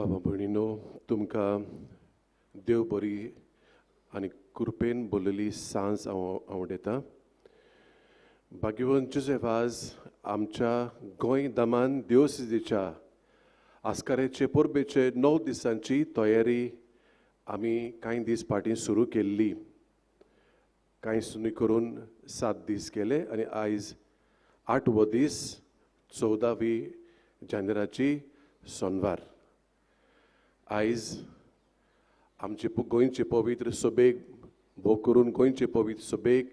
बाबा भयणीनो, तुमकां देव बरी आनी कृपेन बोललेली सांज हांव आवडयता. भाग्यवंत जोसेफ आज आमच्या गोंय दमान दिवसिजीच्या आस्काराचे परबेचे 9 दिसांची तयारी आमी कांय दीस फाटीं सुरू केल्ली. कांय सुनी करून 7 दीस केले आनी आयज 8वो दीस 14 जानेराची सोनवार. आयज आमचे गोंयचे पवित्र सभेक भोग करून गोंयचे पवित्र सभेक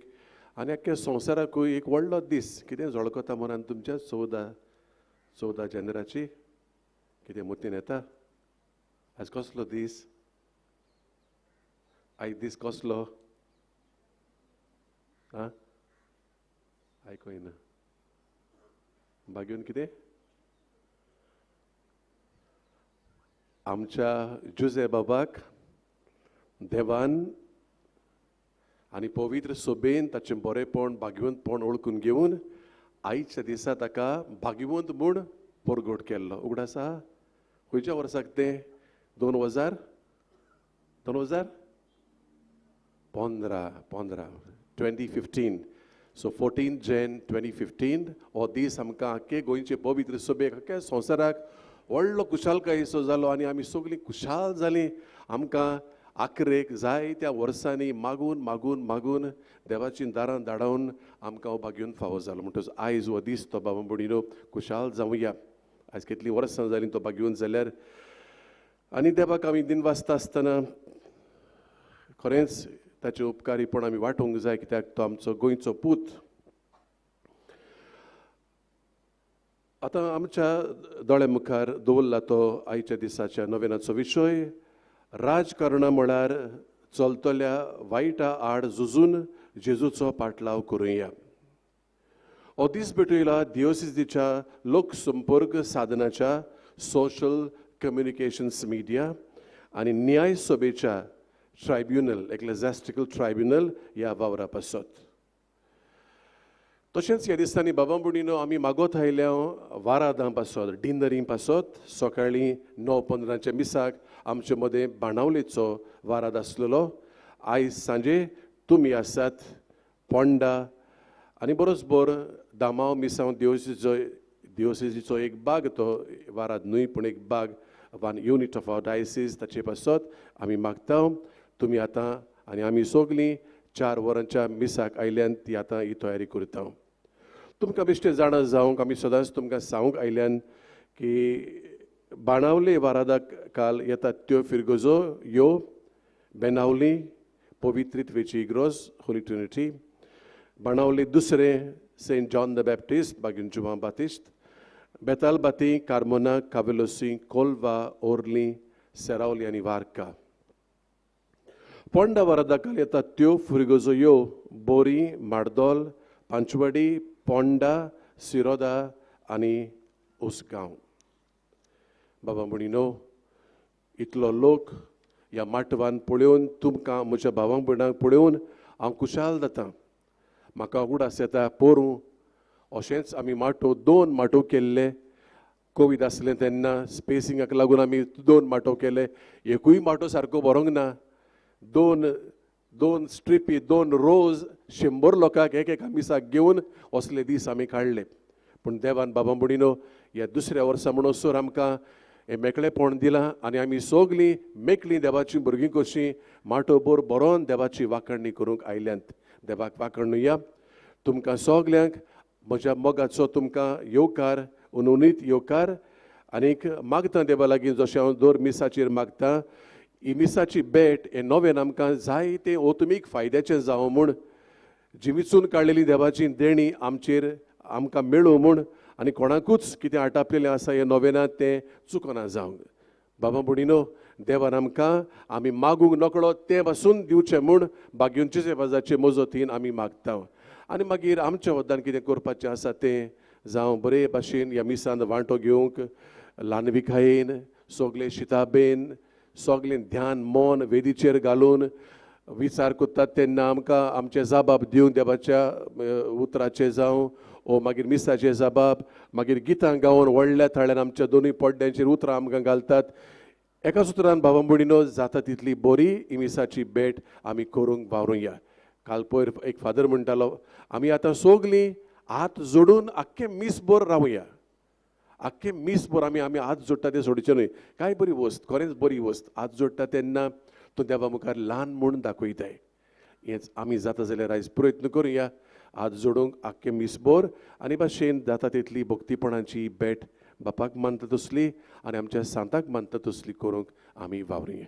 आनी आख्ख्या संवसाराकूय एक व्हडलो दीस. कितें झळकता मनान तुमच्या 14 जानेराची कितें मोतीन येता? आयज कसलो दीस? आयज दीस कसलो? आं, आयको येना. बागेवन कितें आमच्या जुजे बाबाक देवान आनी पवित्र सोबेन ताचें बरेंपण भाग्यवंतपण ओळखून घेवन आयच्या दिसा ताका भाग्यवंत म्हूण परगट केल्लो. उगडास आसा खंयच्या वर्साक तें? 2015 2015. सो 14 Jan 2015 हो दीस आमकां आख्खे गोंयचे पवित्र सभेक आख्ख्या संवसाराक व्हडलो खुशालकायेचो जालो आनी आमी सगळीं खुशाल जालीं. आमकां आखरेक जायत्या वर्सांनी मागून मागून मागून देवाची दारां धाडावन आमकां हो भाग्यून फावो जालो. म्हणटच आयज हो दीस तो बाबा भयणीनो खुशाल जावया. आयज कितलीं वर्सां जालीं तो भाग्यून जाल्यार आनी देवाक आमी दिनवासता आसतना खरेंच ताचे उपकारीपण आमी वांटूंक जाय, कित्याक तो आमचो गोंयचो पूत. आतां आमच्या दोळ्या मुखार दवरला तो आयच्या दिसाच्या नवेनाचो विशय, राजकारणा म्हळ्यार चलतल्या वायटा आड झुजून जेजूचो पाटलाव करुया. हो दीस भेटयला दियोसिजीच्या लोकसंपर्क साधनाच्या सोशल कम्युनिकेशन्स मिडिया आनी न्याय सभेच्या ट्रायब्युनल, एक्लेझॅस्टिकल ट्रायब्युनल ह्या वावरा पासत. तशेंच ह्या दिसांनी बाबा भयणीनो आमी मागोत आयल्या वारादां पासत, डिनरीं पासत. सकाळीं 9:15 मिसाक आमचे मदें बाणावलेचो वाराद आसलेलो. आयज सांजे तुमी आसात पोंडा आनी बरोच बर दामाव मिसांव दियोसिजीचो एक बाग, तो वाराद न्हय पूण एक बाग, 1 युनीट ऑफ our diocese, ताचे पासत आमी मागता तुमी आतां आनी आमी सगळीं 4 वरांच्या मिसाक आयल्यान ती आतां ही तयारी करता. तुमकां बेश्टें जाणा जावंक आमी सदांच तुमकां सांगूंक आयल्यान की बाणावले वारादाक काल येतात त्यो फिरगजो ह्यो बेनावली पवित्रित्वेची इग्रोज होली ट्रिनिटी, बाणावले दुसरें सेंट जॉन the Baptist बागीन जुवां बातिश्त, बेतालबाती, कार्मोना, कावेलोसी, कोलवा, ओर्ली, सेरावली आनी वार्का. पोंडा वारादाकाल येतात त्यो फिरगजो ह्यो बोरी, मार्दोल, पांचवडी, पोंडा, सिरोदा आनी उसगांव. बाबा भयणीनो, इतलो लोक ह्या माटवान पळोवन तुमकां म्हज्या भावां भयणांक पळोवन हांव खुशाल जाता. म्हाका उगडास येता पोरूं अशेंच आमी माटोव 2 माटोव केल्ले. कोवीड आसलें तेन्ना स्पेसिंगाक लागून आमी 2 माटोव केले. एकूय माटो सारको बरोंक ना. 2 स्ट्रिपी, 2 रोज 100 लोकांक एक एका मिसाक घेवन असले दीस आमी काडले. पूण देवान बाबा भयणीनो ह्या दुसऱ्या वर्सा म्हणसर आमकां हें मेकळेपण दिलां आनी आमी सगळीं मेकळीं देवाचीं भुरगीं कशीं माटोभर बरोवन देवाची वाखणणी करूंक आयल्यांत. देवाक वाखणुया. तुमकां सगल्यांक म्हज्या मोगाचो तुमकां येवकार, उनुनीत येवकार. आनीक मागता देवा लागीं जशें हांव दर मिसाचेर मागता, ही मिसाची भेट हें नवें आमकां जायतें ओतमीक फायद्याचें जावं म्हूण, जी विचून काडलेली देवाची देणी आमचेर आमकां मेळूं म्हूण आनी कोणाकूच कितें आटापलेलें आसा हें नवेनांत तें चुकना जावंक. बाबा भयणीनो, देवान आमकां आमी मागूंक नकळो तें पासून दिवचें म्हूण भाग्योंचे सेवाजाचे मजतीन आमी मागता. आनी मागीर आमच्या वद्दान कितें करपाचें आसा तें जावं बरे भाशेन ह्या मिसान वांटो घेवंक ल्हानविकायेन, सगळे शिताबेन, सगळें ध्यान मन वेदीचेर घालून विचार करतात तेन्ना आमकां आमचे जाबाब दिवन देवाच्या उतराचें जावं ओ मागीर मिसाचें जाबाब, मागीर गितां गावन व्हडल्या थाळ्यान आमच्या दोनूय पड्ड्यांचेर उतरां आमकां घालतात. एका सुत्रान बाबा भयणीनो जाता तितली बरी इमिसाची भेट आमी करूंक वावरुया. काल पयर एक फादर म्हणटालो आमी आतां सगलीं हात जोडून आख्खें मीसभर रावया, आख्खें मीसभर आमी आमी हात जोडटा तें सोडचें न्हय. कांय बरी वस्त, खरेंच बरी वस्त, हात जोडटा तेन्ना तूं देवा मुखार ल्हान म्हूण दाखयताय. हेंच आमी जाता जाल्यार आयज प्रयत्न करुया हात जोडूंक आख्खें मीसभर आनी भाशेन जाता तितली भक्तीपणाची भेट बापाक मानता तसली आनी आमच्या सांताक मानता तसली करूंक आमी वावरुया.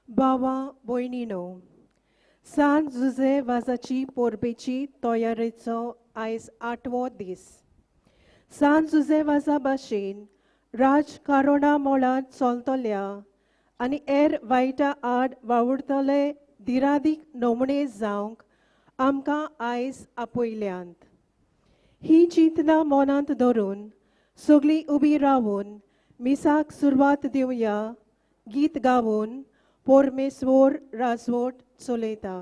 बाबा भयणीनो, सान जुजे वाजाची परबेची तयारेचो आयज आठवो दीस. सान जुजे वाजा भाशेन राजकारणा मोळांत चलतल्या आनी हेर वायटा आड वावुरतले दिरादीक नमूने जावंक आमकां आयज आपयल्यांत. ही चिंतना मनांत धरून सगळीं उबी रावून मिसाक सुरवात दिवया. गीत गावन परमेश्वर राजवट चलयता.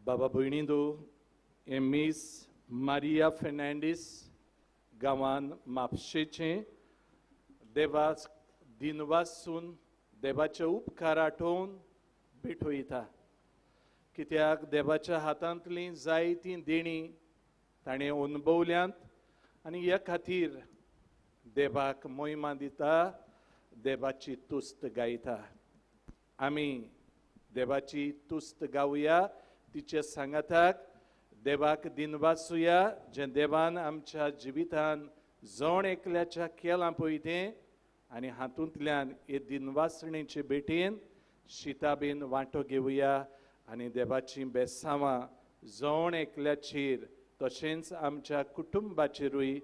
बाबा भयणींदो, हे मीस मारिया फेर्नांडीस गांवान म्हापशेचें देवाक दिनवासून देवाचे उपकार आठोवन भेटयता. कित्याक देवाच्या हातांतलीं जायतीं देणीं ताणें अनुभवल्यांत आनी ह्या खातीर देवाक मोहिमा दिता, देवाची तुस्त गायता. आमी देवाची तुस्त गावया, तिचे सांगाताक देवाक दिनवासुया जें देवान आमच्या जिवितान जण एकल्याच्या केलां पळय तें, आनी हातूंतल्यान हे दिनवासणेचे भेटेन शिताबेन वांटो घेवया आनी देवाचीं बेसांवां जण एकल्याचेर तशेंच आमच्या कुटुंबाचेरूय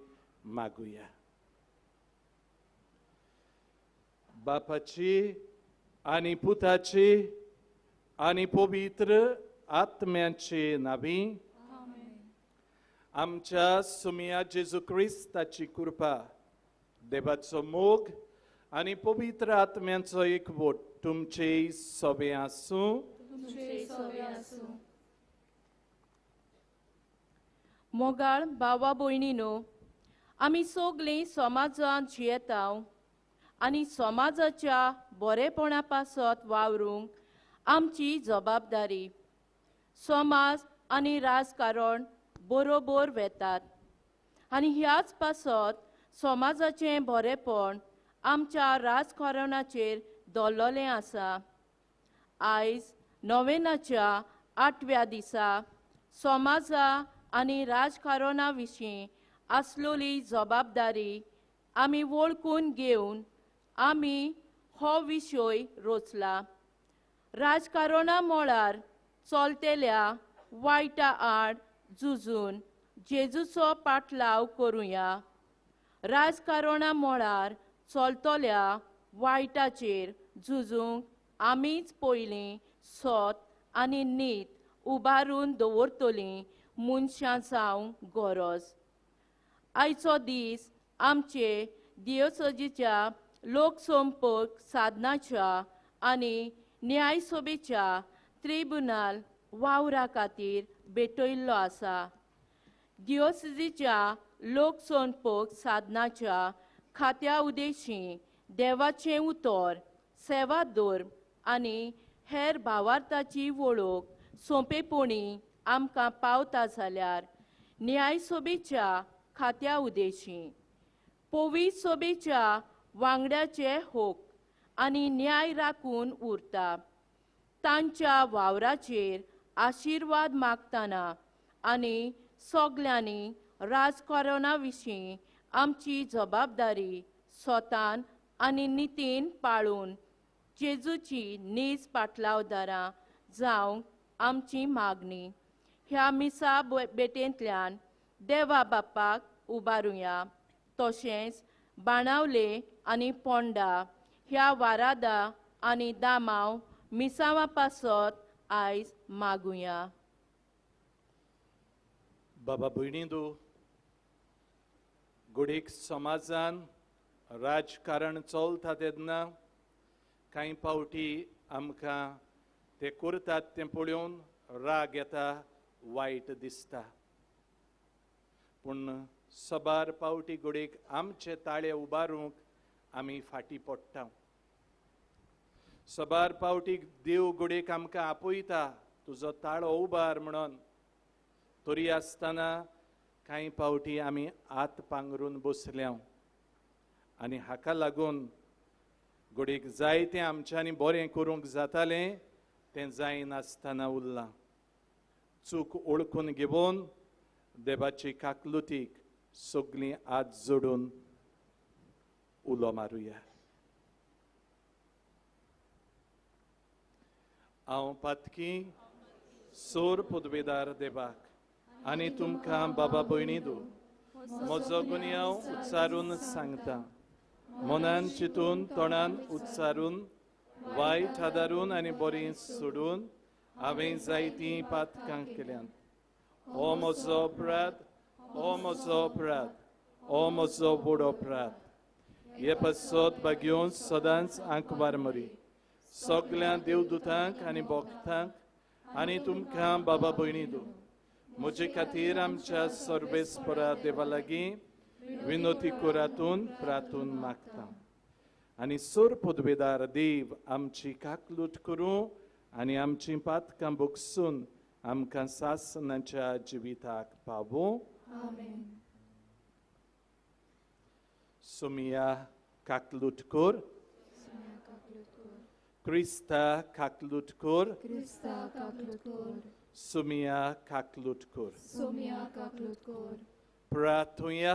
मागुया. बापाची आनी पुताची आनी पवित्र आत्म्याचे नावी आमच्या सुमिया जेजू क्रिस्ताची कृपा, देवाचो मोग आनी पवित्र आत्म्याचो एकवट तुमचे सोबे आसूं. मोगाळ भावा भयणीनो, आमी सगळीं समाजांत जियेता आनी समाजाच्या बरेपणा पासत वावरूंक आमची जबाबदारी. समाज आनी राजकारण बरोबर वेतात आनी ह्याच पासत समाजाचें बरेपण आमच्या राजकारणाचेर दवरलें आसा. आयज नोवेनाच्या 8व्या दिसा समाजा आनी राजकारणा विशीं आसलेली जबाबदारी आमी वळखून घेवन आमी हो विशय रचला. राजकारणा मळार चलतल्या वायटा आड झुजून जेजूचो पाटलाव करुया. राजकारणा मळार चलतल्या वायटाचेर झुजूंक आमीच पयलीं सत आनी नीत उबारून दवरतलीं मनशां जावंक गरज. आयचो दीस आमचे दियोसजीच्या लोकसंपर्क साधनाच्या आनी न्यायसभेच्या त्रिबुनाल वावरा खातीर भेटयल्लो आसा. दियोसजीच्या लोकसंपर्क साधनाच्या खात्या उद्देशी देवाचें उतर, सेवा धर्म आनी हेर भावार्थाची वळख सोंपेपणी आमकां पावता जाल्यार न्यायसभेच्या खात्या उद्देशी पवित्र सभेच्या वांगड्याचे हक आनी न्याय राखून उरता. तांच्या वावराचेर आशिर्वाद मागतना आनी सगल्यांनी राजकारणा विशीं आमची जबाबदारी स्वतान आनी नितीन पाळून जेजूची नीज पाटलावदारां जावंक आमची मागणी. ह्या मिसा भेटेंतल्यान देवा बापाक उबारुया. तशेंच बाणावले आनी पोंडा ह्या वारादा आनी दामाव मिसावा पासत आयज मागुया. बाबा भयणींदो, घडयेक समाजान राजकारण चलता तेन्ना कांय फावटी आमकां ते करतात तें पळोवन राग येता, वायट दिसता. पूण सबार फावटी घडयेक आमचे ताळे उबारूंक आमी फाटीं पडटा. सबार फावटी देव घडयेक आमकां आपयता, तुजो ताळो उबार म्हणून, तरी आसतना कांय फावटी आमी हात पांगरून बसल्या आनी हाका लागून घडयेक जायतें आमच्यांनी बरें करूंक जातालें तें जायनासतना उरलां. चूक ओळखून घेवन देवाची काकलुतीक सगळीं हात जोडून उलो मारुया. हांव पातकी सोर पदवेदार देवाक आनी तुमकां बाबा भयणी दू म्हजो गुन्यांव उच्चारून सांगता. मनान चिंतून तोंडान उच्चारून वायट आदारून आनी बरीं सोडून हांवें जायतीं पातकां केल्यांत. हो म्हजो अपराध, हो म्हजो अपराध, हो म्हजो व्हड अपराध. हे पासत बागेवन सदांच आंकवार मरी सगळ्या देवदूतांक आनी भक्तांक आनी तुमकां बाबा भयणी दू म्हजे खातीर आमच्या सर्वेस्परा देवा लागीं विनोती कोरातून प्रातून मागता. आनी सोर पदवेदार देव आमची काकलूट करूं आनी आमची पातकां भोगसून आमकां सासनाच्या जिविताक पावूं. सोमिया काकलूट कर, क्रिस्ता काकलूट कर, सोमिया काकलूट कर, प्रार्थुया.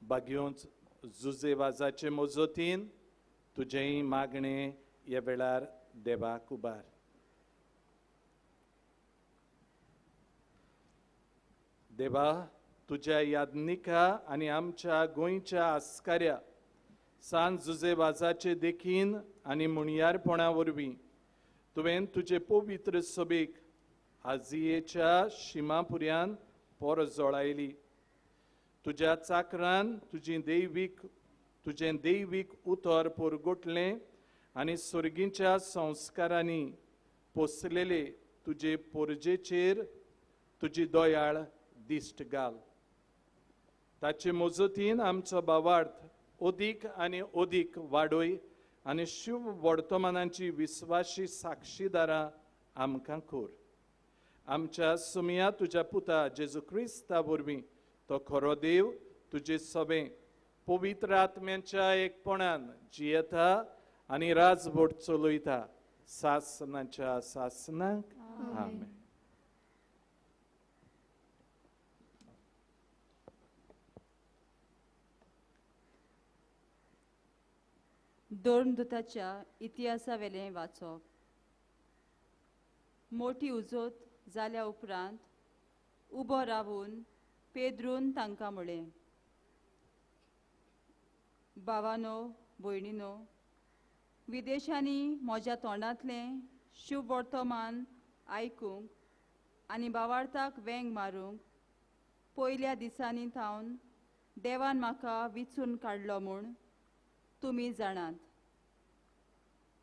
बागयोंच जुजे वाजाचे मजतीन तुजें मागणें ह्या वेळार देवाक उबार. देवा, तुज्या यादनिका आनी आमच्या गोंयच्या आस्काऱ्या सांत जुजे वाजाचे देखीन आनी मुणयारपणा वरवीं तुवें तुजे पवित्र सभेक आजियेच्या शिमापुऱ्यान पोरजोळायली. तुज्या चाकरान तुजें दैवीक उतर पोरगोटलें आनी सर्गीच्या संस्कारांनी पोसलेले तुजे पोरजेचेर तुजी दयाळ दिश्ट घाल. ताचे मजतीन आमचो भावार्थ अदीक आनी अदीक वाडय आनी शुभ वर्तमानाची विस्वाशी साक्षीदारां आमकां कर. आमच्या सुमया तुज्या पुता जेजू क्रिस्ता वरवीं तो खरो देव तुजे सभें पवित्र आत्म्याच्या एकपणान जियेता आनी राजवट चलयता सासनाच्या सासनाक. आमेन. धर्मदूताच्या इतिहासावेलें वाचप. मोठी उजोत जाल्या उपरांत उबो रावून पेद्रून तांकां म्हळें, भावानो भयणीनो, विदेशांनी म्हज्या तोंडांतलें शुभ वर्तमान आयकूंक आनी भावार्थाक वेंग मारूंक पयल्या दिसांनी थावन देवान म्हाका विचून काडलो म्हूण तुमी जाणात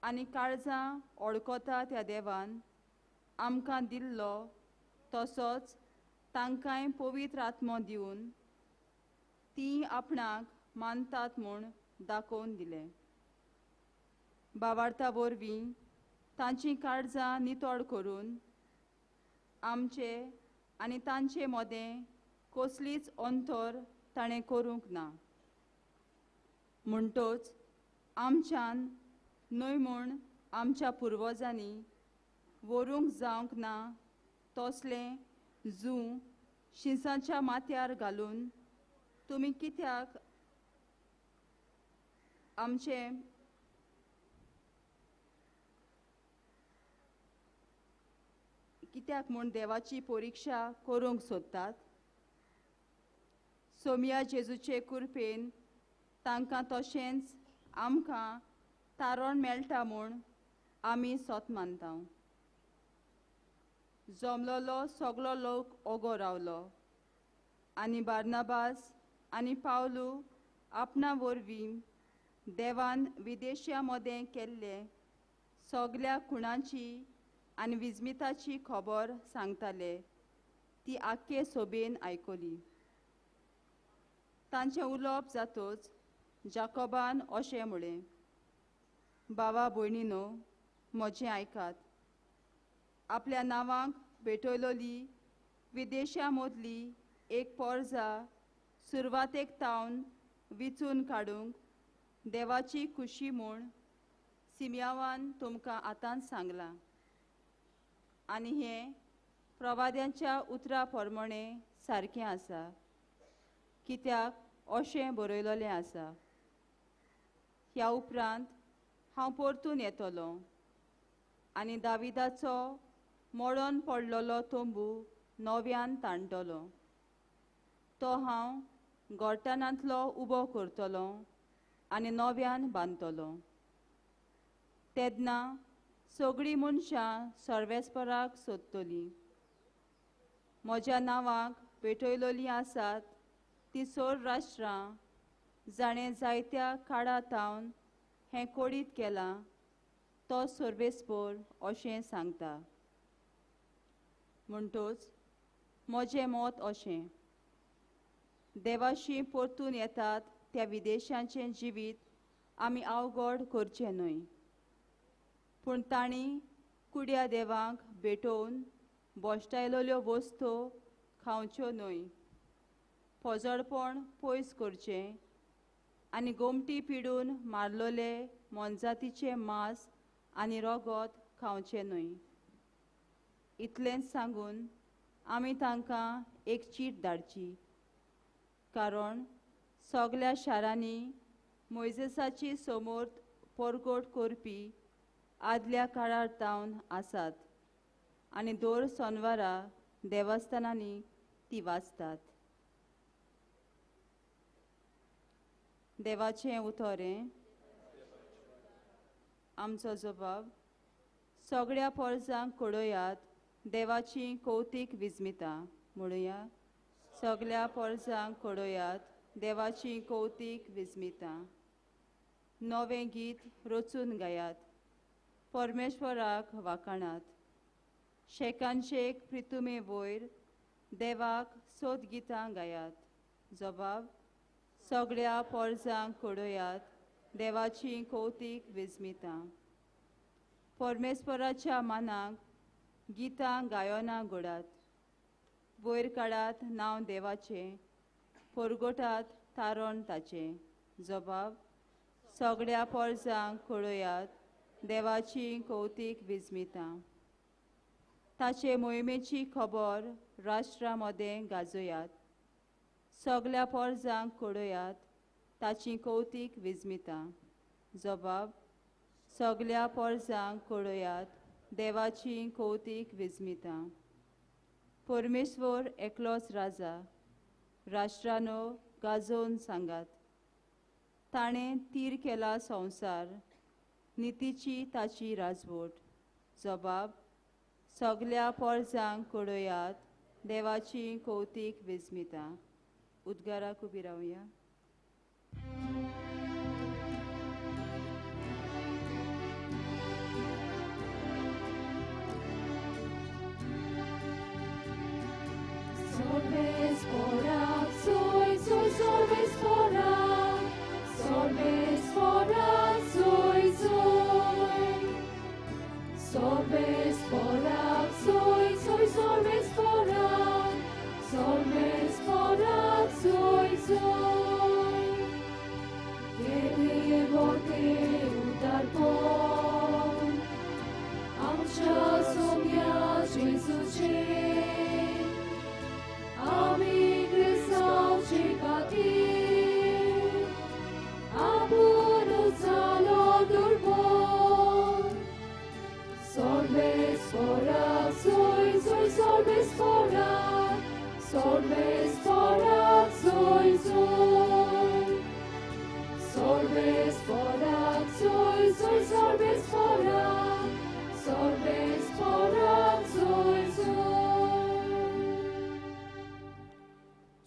आनी काळजां ओळखता त्या देवान आमकां दिल्लो तसोच तांकांय पवित्र आत्मो दिवन ती आपणाक मानतात म्हूण दाखोवन दिलें. भावार्था वरवीं तांचीं काळजां नितळ करून आमचे आनी तांचे मदें कसलीच अंतर ताणें करूंक ना. म्हणटोच आमच्यान न्हय म्हूण आमच्या पुर्वजांनी व्हरूंक जावंक ना तसलें जूं शिंसाच्या माथ्यार घालून तुमी कित्याक आमचे कित्याक म्हूण देवाची परिक्षा करूंक सोदतात? सोमिया जेजूचे कृपेन तांकां तशेंच आमकां तारण मेळटा म्हूण आमी सोत मानता. जमलोलो सगलो लोक ओगो रावलो आनी बार्नाबास आनी पावलू आपणा वरवीं देवान विदेशा मदें केल्ले सगल्या खुणांची आनी विस्मिताची खबर सांगताले ती आख्खे सोबेन आयकली. तांचें उलोवप जातोच जाकोबान अशें म्हळें, बाबा भयणीनो, म्हजें आयकात. आपल्या नांवांक भेटयलोली विदेशा मदली एक पोरजा सुरवातेक तावन विचून काडूंक देवाची खुशी म्हूण सिमयावान तुमकां आतांच सांगलां आनी हें प्रवाद्यांच्या उतरा प्रमाणे सारकें आसा, कित्याक अशें बरयलेलें आसा, ह्या उपरांत हांव परतून येतलो आनी दाविदाचो मोडोन पडलेलो तंबू नव्यान ताणटलो, तो हांव गोठाणांतलो उबो करतलो आनी नव्यान बांदतलो. तेन्ना सगळीं मनशां सर्वेस्पराक सोदतलीं. म्हज्या नांवाक पेटयलोलीं आसात ती सोड राष्ट्रां जाणें जायत्या काळा तावन हें कोडीत केलां तो सर्वेस्पोर अशें सांगता. म्हणटोच म्हजें मत अशें, देवाशी परतून येतात त्या विदेशांचें जिवीत आमी अवघड करचें न्हय, पूण तांणी कुड्या देवांक भेटोवन बोश्टायलोल्यो वस्तू खावच्यो न्हय, पोजडपण पयस करचें आनी गोमटी पिडून मारलोले मोनजातीचें मांस आनी रगत खावचें न्हय. इतलेंच सांगून आमी तांकां एक चीट धाडची, कारण सगल्या शारांनी मोयजेसाची समोर परगट करपी आदल्या काळार तावन आसात आनी दर सोनवारा देवस्थानांनी ती वाचतात. देवाचें उतोरें आमचो जबाब सगळ्या पोरजांक कळयात देवाची कौतीक विजमिता म्हणुया. सगळ्या पोरजांक कळयात देवाची कौतीक विजमिता. नवें गीत रचून गायात परमेश्वराक वाखाणात. शेकानशेक प्रितुमे वयर देवाक सोद गितां गायात. जबाब सगळ्या पोरजांक कळयात देवाची कौतीक विजमिता. परमेश्वराच्या मानाक गितां गायनां घडात. वयर काडात नांव देवाचें परगोटात तारण ताचें. जबाब सगळ्या पोरजांक कळयात देवाची कौतीक विजमिता. ताचे मोहिमेची खबर राष्ट्रा मदें गाजयात. सगळ्या पोरजांक कळयात ताची कौतीक विजमिता. जबाब सगळ्या पोरजांक कळयात देवाची कौतीक विजमिता. परमेश्वर एकलोच राजा राष्ट्रानो गाजोवन सांगात. ताणें तीर केला संवसार नितीची ताची राजवट. जबाब सगळ्या पोरजांक कळयात देवाची कौतीक विजमिता. उद्गाराक उबी रावया.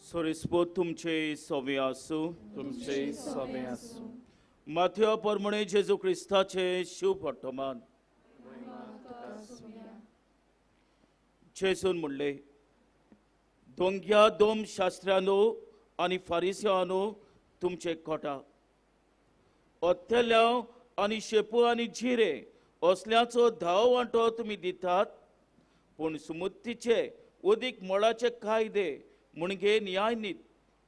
सोरिस्पोत तुमचे सोवे आसूं. तुमचे सोवे आसूं. माथ्या परमणे जेजू क्रिस्ताचे शुभ वर्तमान. जेजून म्हणले, दोंग्या दोम शास्त्र्यानो आनी फारिस्यानो तुमचे कोटा ओत्तेल्याव आनी शेपू आनी जिरे असल्याचो धाव वांटो तुमी दितात, पूण सुमुत्तीचे उदीक मोळाचे कायदे म्हणजे न्यायनीत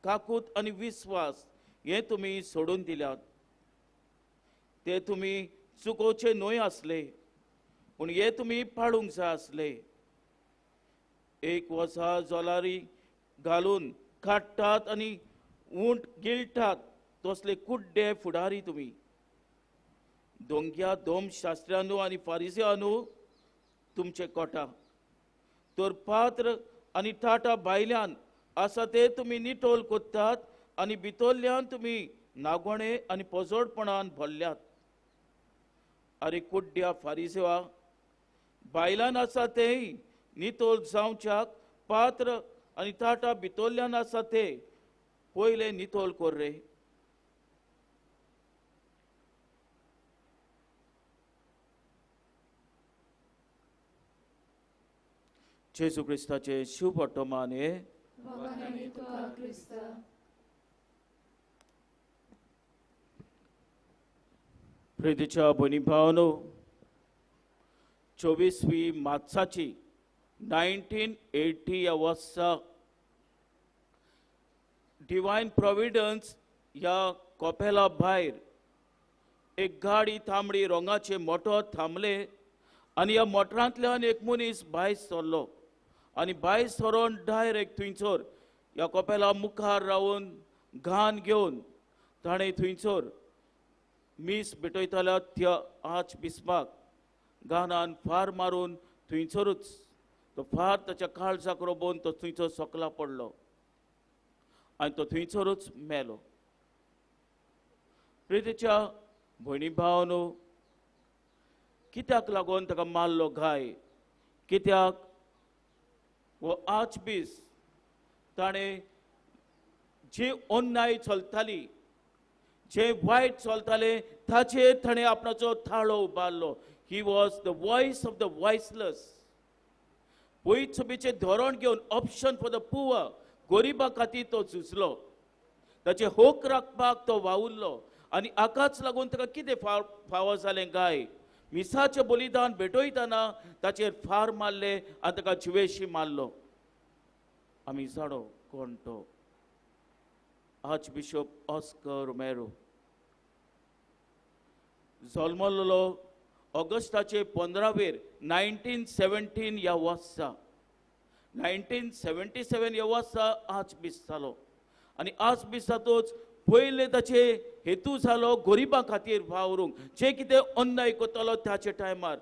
काकूत आनी विस्वास हे तुमी सोडून दिल्यात. ते तुमी चुकोवचे न्हय आसले, पूण हे तुमी पाळूंक जाय आसले. एक वसा जोलारी घालून काडटात आनी उंट गिळटात तसले कुड्डे फुडारी तुमी. दोंग्या दोम शास्त्र्यानो आनी फारिस्यानो तुमचे कोटा तर पात्र आनी टाटा भायल्यान आसा ते तुमी निटोल कोत्तात आनी भितरल्यान तुमी नागोणे आनी पोजोडपणान भरल्यात. आरे कुड्ड्या फारिसेवा, बायलान आसा तेय नितोल जावच्याक पात्र आनी टाटा भितरल्यान आसा ते पयले नितोल कोर रे. जेजू क्रिस्ताचे शुभ वर्तमान हे. प्रितीच्या भयणी भावानो, 24 मार्चाची 1980 ह्या वर्सा डिवायन प्रोविडन्स ह्या कोपेला भायर एक गाडी तांबडी रंगाचे मोटर थांबले आनी ह्या मोटरांतल्यान एक मनीस भायर सरलो आनी भायर सरोन डायरेक्ट थंयसर ह्या कोपेला मुखार रावन घाण घेवन ताणें थंयसर मीस भेटयताल्या त्या आच बिस्पाक गानान फार मारून थंयसरूच तो फार ताच्या काळजाक रोबोवन तो थंयसर सकला पडलो आनी तो थंयसरूच मेलो. प्रितीच्या भयणी भावानो, कित्याक लागून ताका मारलो घाय? कित्याक वो आर्चबीस ताणें जी अन्याय चलताली, जे वायट चलताले ताचेर ताणें आपणाचो थाळो उबारलो. He was the voice of the voiceless. पयत सभेचें धोरण घेवन ऑप्शन फॉर the poor, गरिबा खातीर तो झुजलो, ताचे हक राखपाक तो वावुरलो आनी हाकाच लागून ताका कितें फावो जालें काय? मिसाचें बलिदान भेटयतना ताचेर फार मारले आनी ताका जिवेशी मारलो. आमी जाणो कोण तो? आर्चबिशप ऑस्कर रोमेरो जल्मल्लो ऑगस्टाचे 15वेर 1917 ह्या वर्सा, 1977 ह्या वर्सा आर्चबीस जालो आनी आर्चबीस जातूच पयले ताचे हेतू जालो गरिबां खातीर वावरूंक. जे कितें अन्याय करतालो ताचे टायमार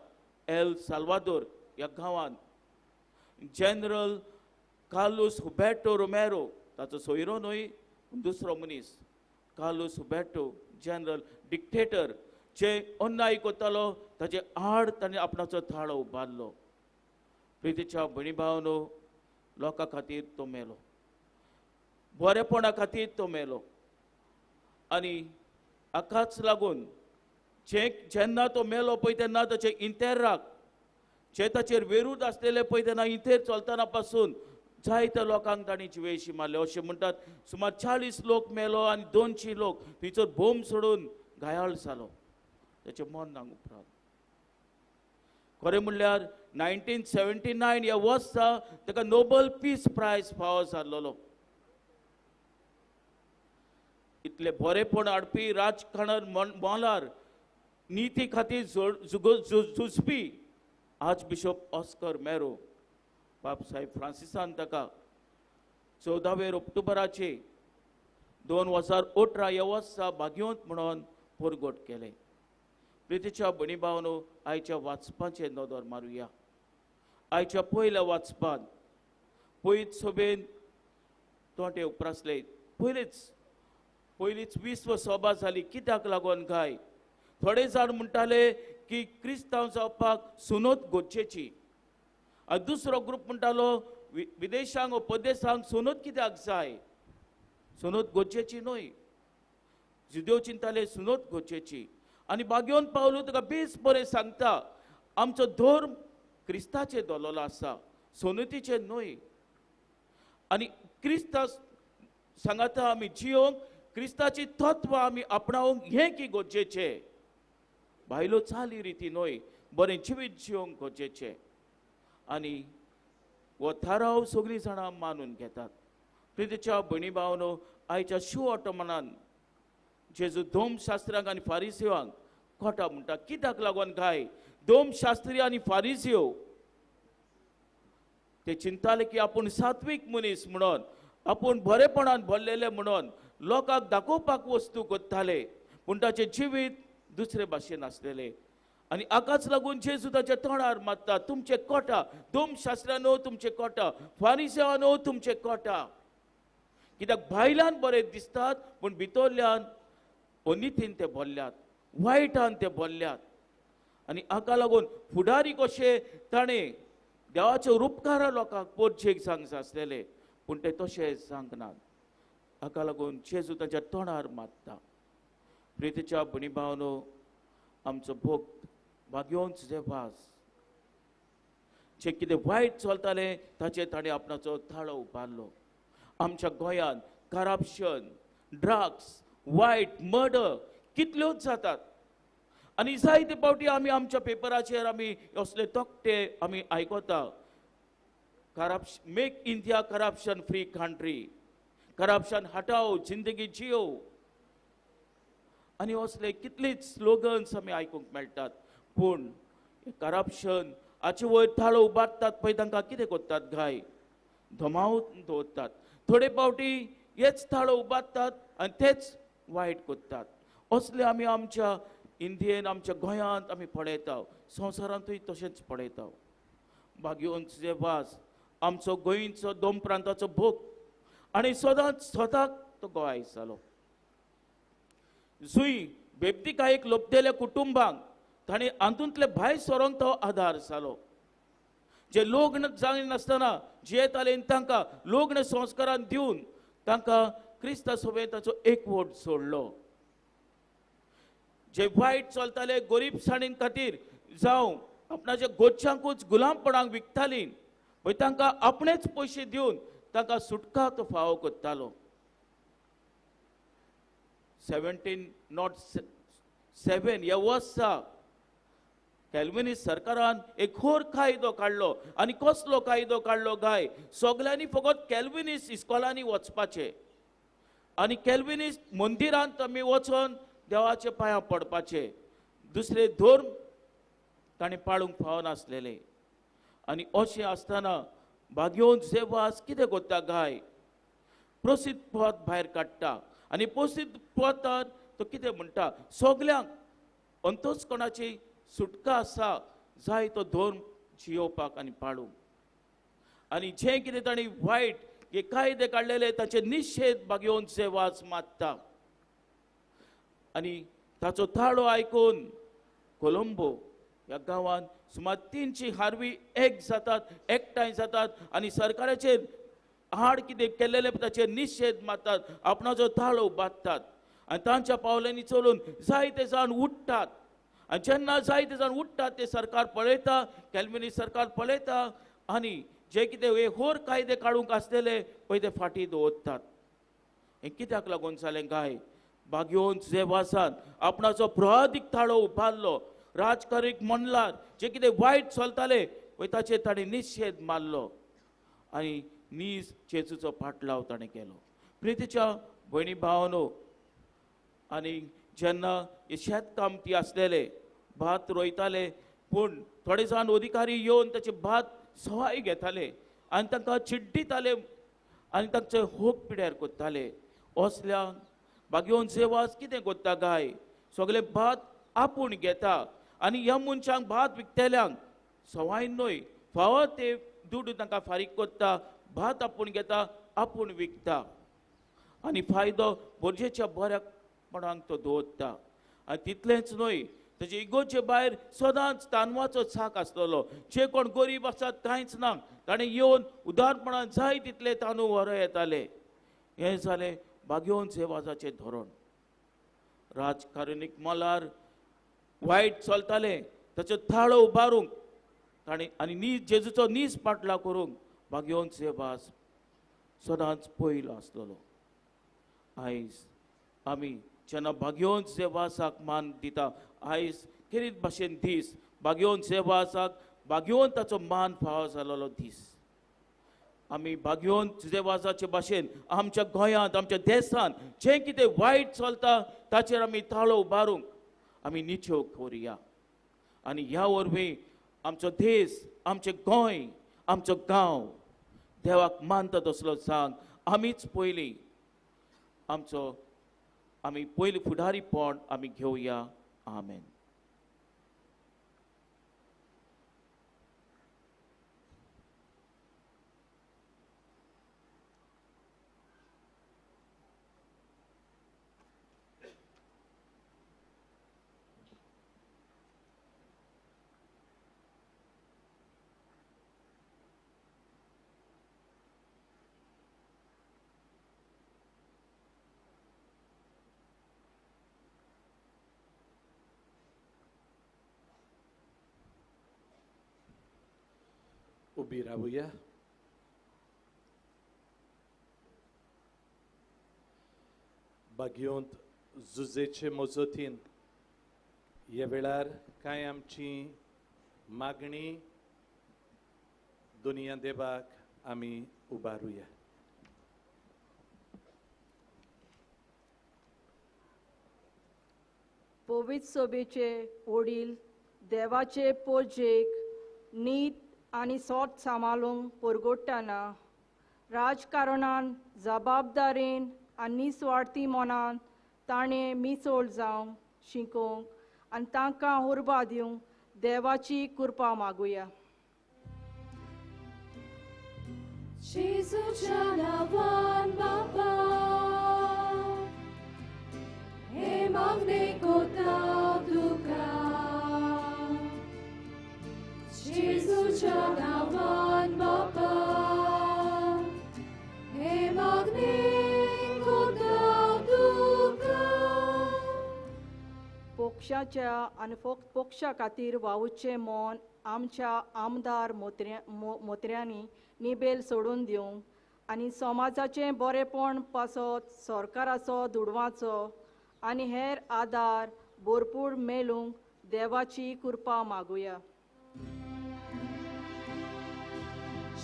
एल साल्वादोर ह्या गांवांत जनरल कार्लूस हुबेटो रोमेरो, ताचो सोयरो न्हय दुसरो मनीस, कार्लूस हुबेटो जनरल डिक्टेटर जे अन्याय करतालो ताचे आड ताणें आपणाचो थाळो उबारलो. प्रितीच्या भयणी भावानो, लोकां खातीर तो मेलो, बरेपणा खातीर तो मेलो आनी हाकाच लागून जे जेन्ना तो मेलो पळय तेन्ना ताचे इंतेराक जे ताचेर विरोध आसलेले पळय तेन्ना इंतेर चलतना पासून जायत्या लोकांक तांणी जिवेशी मारले. अशें म्हणटात सुमार 40 लोक मेलो आनी 200 लोक थंयसर बोम सोडून घायाळ जालो ताचें मरणाक उपरांत. खरें म्हणल्यार 1979 ह्या वर्सा ताका नोबल पीस प्रायज फावो जाल्लो. इतले बरेपण हाडपी राजकारण मोलार निती खातीर झुजपी आर्चबिशप ऑस्कर मेरो बाब साहेब फ्रांसिसान ताका 14 ऑक्टोबराचे 2018 ह्या वर्सा भाग्यवंत म्हणून परगट केलें. प्रितीच्या भयणी भावानो, आयच्या वाचपाचेर नदर मारुया. आयच्या पयल्या वाचपान पयत सभेन तोंडे उप्रासले. पयलीच विश्व सभा जाली. कित्याक लागून काय? थोडे जाण म्हणटाले की क्रिस्तांव जावपाक सुनत गरजेची आनी दुसरो ग्रूप म्हणटालो विदेशांक वा परदेशांक सुनत कित्याक जाय, सुनत गरजेची न्हय. जुदेव चिंताले सुनत गरजेची आनी बागेवन पावलो ताका बेस बरें सांगता आमचो धर्म क्रिस्ताचेर दवरलेलो आसा, सोनतीचेर न्हय. आनी क्रिस्ता सांगाता आमी जियोंक, क्रिस्ताची तत्वां आमी आपणावंक हें की गरजेचें, बायलो चाली रिती न्हय, बरें जिवीत जियोंक गरजेचें. आनी हो थाराव सगळीं जाणां मानून घेतात. प्रितीच्या भयणी भावानो, आयच्या शिव ऑटोमनान जेजू धोमशास्त्र्यांक आनी फारिसिवांक कोटा म्हणटा. कित्याक लागून काय? धोमशास्त्री आनी फारिसियो ते चिंताले की आपूण सात्वीक मनीस म्हणून, आपूण बरेपणान भरलेले म्हणून लोकांक दाखोवपाक वस्तू करताले, पूण ताचें जिवीत दुसरे भाशेन आसलेलें. आनी हाकाच लागून जेजू ताच्या तोंडार मारता, तुमचे कोटा धोमशास्त्र्यानो, तुमचे कोटा फारिसियांनो, तुमचे कोटा. कित्याक भायल्यान बरे दिसतात पूण भितरल्यान अनितीन ते भरल्यात, वायटान ते भरल्यात. आनी हाका लागून फुडारी कशे ताणें देवाचे उपकारा लोकांक पोरचेक सांग आसलेले, पूण ते तशें सांगनात. हाका लागून जेजू ताच्या तोंडार मारता. प्रितीच्या भयणी भावानो, आमचो भक्त भाग्यवंत जे वास जे कितें वायट चलतालें ताचेर ताणें आपणाचो थाळो उबारलो. आमच्या गोंयांत करप्शन, ड्रग्स, वायट, मर्डर कितल्योच जातात आनी जायते फावटी आमी आमच्या पेपराचेर आमी असले तकटे आमी आयकता. Corruption, make India corruption free country, corruption हटाओ, जिंदगी जियो, आनी असले कितलेच स्लोगन्स आमी आयकूंक मेळटात. पूण करप्शन हाचे वयर थाळो उबारतात पळय तांकां कितें करतात घाय धमावून दवरतात. थोडे फावटी हेच थाळो उबारतात आनी तेच वायट करतात. असले आमी आमच्या इंडियेन, आमच्या गोंयांत आमी पळयता, संवसारांतूय तशेंच पळयता. भाग्यवंत जे वास आमचो गोंयचो दोन प्रांताचो भोग आनी सदांच स्वताक तो गोवाय जालो. जुई बेबदीकायेक लोपतेल्या कुटुंबांक ताणें हातूंतले भायर सरोंक तो आदार जालो. जे लग्न जायनासतना जियेताले तांकां लग्न संस्कारान दिवन तांकां क्रिस्ता सोबें ताचो एकवट सोडलो. जे वायट चलताले गरीबसाणीं खातीर जावं आपणाच्या गोच्यांकूच गुलामपणाक विकताली पळय तांकां आपणेच पयशे दिवन तांकां सुटका तो फावो करतालो. 1707 ह्या वर्सा कॅल्विनिस्ट सरकारान एक होर कायदो काडलो. आनी कसलो कायदो काडलो काय, सगल्यांनी फकत कॅल्विनिस्ट इस्कॉलांनी वचपाचें आनी कॅल्विनिस्ट मंदिरांत आमी वचोन देवाचे पांयां पडपाचे, दुसरे धर्म ताणें पाळूंक फावनासलेले. आनी अशें आसतना भाग्योन जेवास कितें करता गाय, प्रसिद्ध पद भायर काडटा आनी प्रसिद्ध पदान तो कितें म्हणटा, सगल्यांक अंतस्कणाची सुटका आसा जाय तो धर्म जियोवपाक आनी पाळूंक. आनी जें कितें ताणें वायट हे कायदे काडलेले ताचे निशेध भाग्योन जेवास मारता. आनी ताचो ताळो आयकून कोलंबो ह्या गांवांत सुमार 300 हारवी एक जातात, एकठांय जातात आनी सरकाराचेर आड कितें केल्लेले ताचेर निशेध मारतात, आपणाचो ताळो बांदतात आनी तांच्या पावलांनी चलून जायते जाण उठ्ठात. आनी जेन्ना जायते जाण उठ्ठात ते सरकार पळयता, कॅल्विनिस्ट सरकार पळयता आनी जे कितें हे होर कायदे काडूंक आसलेले पळय ते फाटीं दवरतात. हें कित्याक लागून जालें काय, भाग्योन जेवासान आपणाचो प्रहादीक ताळो उबारलो, राजकारीक म्हणलार जे कितें वायट चलताले पळय ताचेर ताणें निशेध मारलो आनी नीज जेजूचो पाटलाव ताणें केलो. प्रितीच्या भयणी भावानो, आनी जेन्ना हे शेतकामती आसलेले भात रोयताले पूण थोडे जाण अधिकारी येवन ताचे भात सवाय घेताले आनी तांकां चिड्डिताले आनी तांचे होक पिड्यार करताले. असल्या भाग्योन जेवास कितें करता गाय, सगळे भात आपूण घेता आनी ह्या मनशांक भात विकतल्यांक सवाय न्हय फावो ते दुडू तांकां फारीक करता, भात आपूण घेता, आपूण विकता आनी फायदो बोरजेच्या बऱ्यापणाक तो दवरता. आनी तितलेंच न्हय, ताचे इगोचे भायर सदांच तांदवाचो साक आसलेलो. जे कोण गरीब आसात कांयच ना ताणें येवन उदारपणान जाय तितले तांदूळ व्हरो येताले. हें जालें भाग्योन सेवाजाचें धोरण. राजकारणीक मलार वायट चलतालें ताचो थाळो उबारूंक ताणें आनी नीज जेजूचो नीज पाटलाव करूंक भाग्योन सेवाज सदांच पयलो आसलेलो. आयज आमी जेन्ना भाग्योन सेवासाक मान दिता, आयज खेरीत भाशेन दीस भाग्योन सेवासाक भाग्योन ताचो मान फावो जालेलो दीस. आमी भाग्योन जेवाजाचे भाशेन आमच्या गोंयांत आमच्या देशांत जें कितें वायट चलता ताचेर आमी ताळो उबारूंक आमी निचेव करुया आनी ह्या वरवीं आमचो देश, आमचें गोंय, आमचो गांव देवाक मानता तसलो सांग आमीच पयलीं आमचो आमी पयलीं फुडारीपण आमी घेवया. आमेन. उबी रावया. बागयोंत जुजेचे मजतीन ह्या वेळार कांय आमची मागणी दुनिया देवाक आमी उबारुया. पवित्र सभेचे वडील देवाचे पोजेक नीत आनी सोत सांबाळूंक परगोडटना राजकारणान जबाबदारेन आनी निस्वार्थी मनान ताणें मिसोळ जावंक शिकोवंक आनी तांकां उर्बा दिवंक देवाची कृपा मागुया. जेजूच्या नांवान बापा, हे हे मागणे कोता तुका जेजूच्या नांवान बापा हे मागणे कोता तुका. पक्षाच्या आनी फक्त पक्षा खातीर वावुरचें मन आमच्या आमदार मोत्र्यांनी निबेल सोडून दिवंक आनी समाजाचें बरेपण पासत सरकाराचो दुडवाचो आनी हेर आदार भरपूर मेळूंक देवाची कृपा मागुया.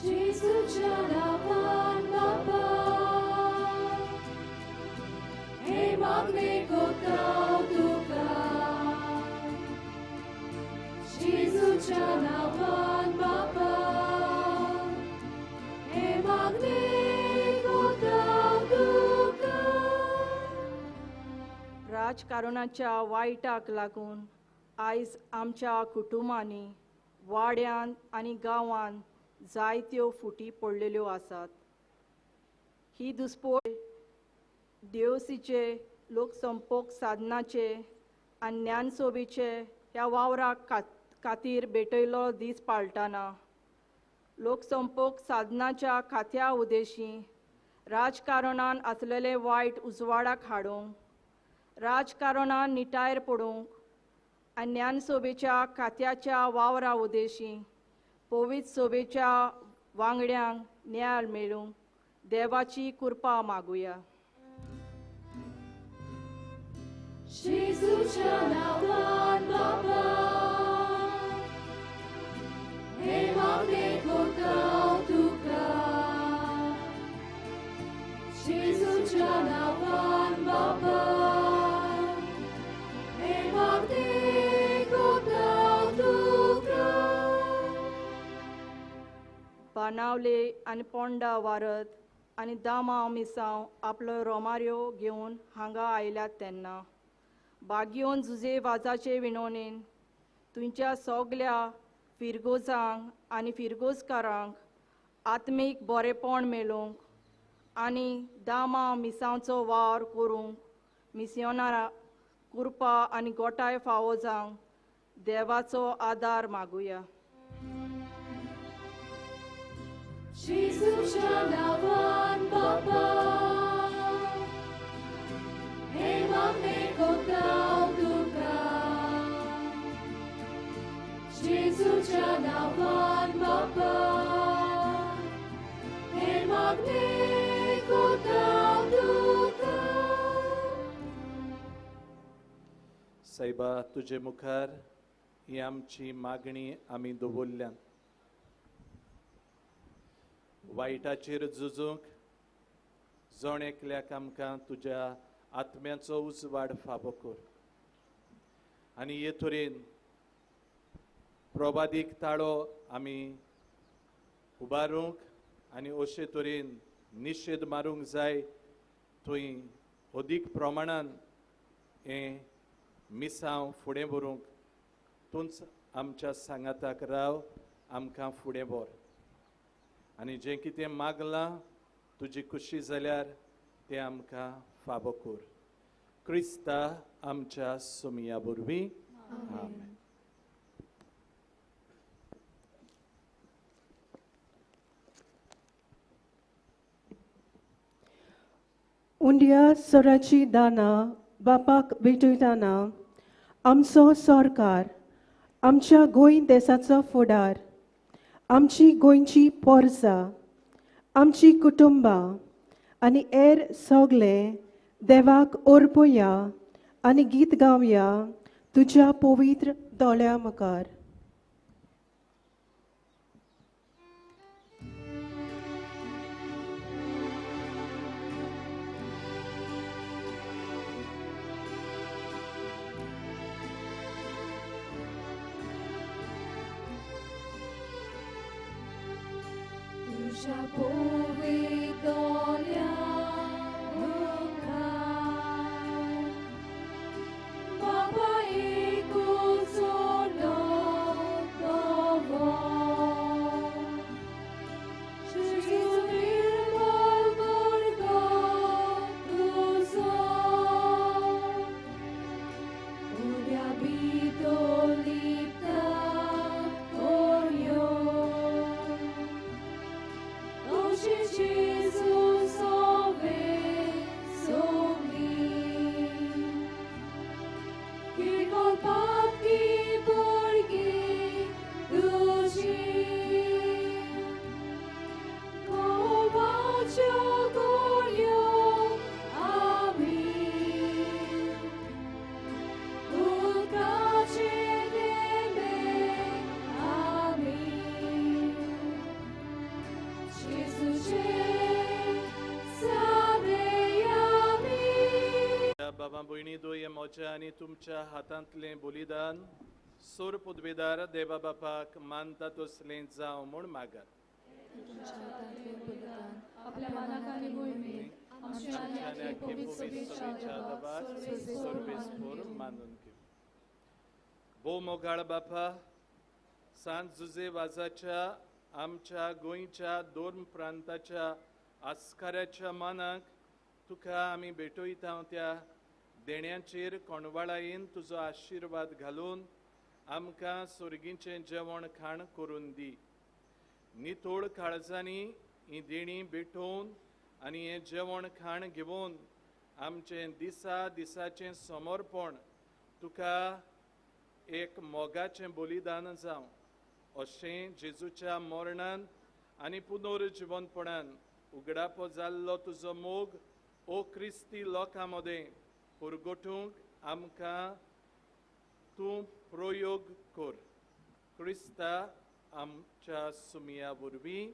जेजूच्या नांवान बापा हे मागणे कोता तुका जेजूच्या नांवान बापा हे मागणे कोता तुका. राजकारणाच्या वायटाक लागून आयज आमच्या कुटुंबांनी वाड्यांत आनी गांवांत जायत्यो फुटी पडलेल्यो आसात. ही दुस्पोट देवसीचे लोकसंपोक साधनाचे आनी ज्ञानसोबीचे ह्या वावराक खातीर भेटयलो दीस पाळटाना लोकसंपोक साधनाच्या खात्या उद्देशी राजकारणान आसलेले वायट उजवाडाक हाडूंक, राजकारणान निटायर पडूंक आनी ज्ञानसोबेच्या खात्याच्या वावरा उद्देशी पवित्र सोबेच्या वांगड्यांक न्याय मेळूंक देवाची कृपा मागुया. जेजूच्या नांवान बापा हे मागणे कोता तुका जेजूच्या नांवान बापा हे मागणे कोता तुका. बाणावले आनी पोंडा वारत आनी दामांव मिसांव आपलो रोमाऱ्यो घेवन हांगा आयल्यात तेन्ना बागयोन जुजे वाजाचे विनोणेन तुमच्या सगल्या फिरगोजांक आनी फिरगोजकारांक आत्मीक बरेपण मेळूंक आनी दामांव मिसांवचो वावर करूंक मिसियोनारा कृपा आनी गोठाय फावो जावंक देवाचो आदार मागुया. जेजूच्या नांवान बापा हे मागणे कोता तुका जेजूच्या नांवान बापा हे मागणे कोता तुका. सायबा तुजे मुखार ही आमची मागणी आमी दवरल्यान. वायटाचेर झुजूंक जण एकल्याक आमकां तुज्या आत्म्याचो उजवाड फावो कर आनी हे तरेन प्रभादीक ताळो आमी उबारूंक आनी अशे तरेन निशेध मारूंक जाय थंय अदीक प्रमाणान हें मिसांव फुडें व्हरूंक तूंच आमच्या सांगाताक राव, आमकां फुडें व्हर आनी जें कितें मागलां तुजी खुशी जाल्यार तें आमकां फावो कर. क्रिस्ता आमच्या सोमया वरवीं आमेन. उंडिया सोराची दानां बापाक भेटयताना आमचो सरकार, आमच्या गोंय देसाचो फुडार, आमची गोंयची पोरसां, आमची कुटुंबां आनी हेर सगळे देवाक ओर्पोया आनी गीत गावया तुज्या पवित्र दोळ्या मुखार. तुज्या पवित्र दोळ्या मुखार बाबा एकूच उरलो तो जेजू निर्मळ भुरगो तुजो किरकोळ पापी भुरगीं तुजीं. गोवाच्यो घोडयो आमी, उदकाचे थेंबे आमी, जेजूचे सादे आमी. बाबा भयणी दोये म्हज्या आनी तुमच्या हातांतलें बलिदान सोर पदवेदार देवा बापाक मानता तसलें जावं म्हूण मागात. आपल्या मनाक आनी भुंयेक आमच्या आनी आख्खे पवित्र सभेच्या देवाक सर्वेस्पोर मानून घेवं. भोव मोगाळ बापा, सांत जुजे वाजाच्या आमच्या गोंयच्या दोन प्रांताच्या आस्काराच्या मानाक तुका आमी भेटयता त्या देण्याचेर कोणवाळायेन तुजो आशिर्वाद घालून आमकां सोर्गीचें जेवण खाण करून दी. नितोळ काळजांनी ही देणी भेटोवन आनी हें जेवण खाण घेवन आमचें दिसा दिसाचें समर्पण तुका एक मोगाचें बलिदान जावं अशें जेजूच्या मरणान आनी पुनर्जिवनपणान उगडापो जाल्लो तुजो मोग ओ क्रिस्ती लोकां मदें पुरगोटूंक आमकां तूं प्रयोग कर. क्रिस्ता आमच्या सुमया वरवीं.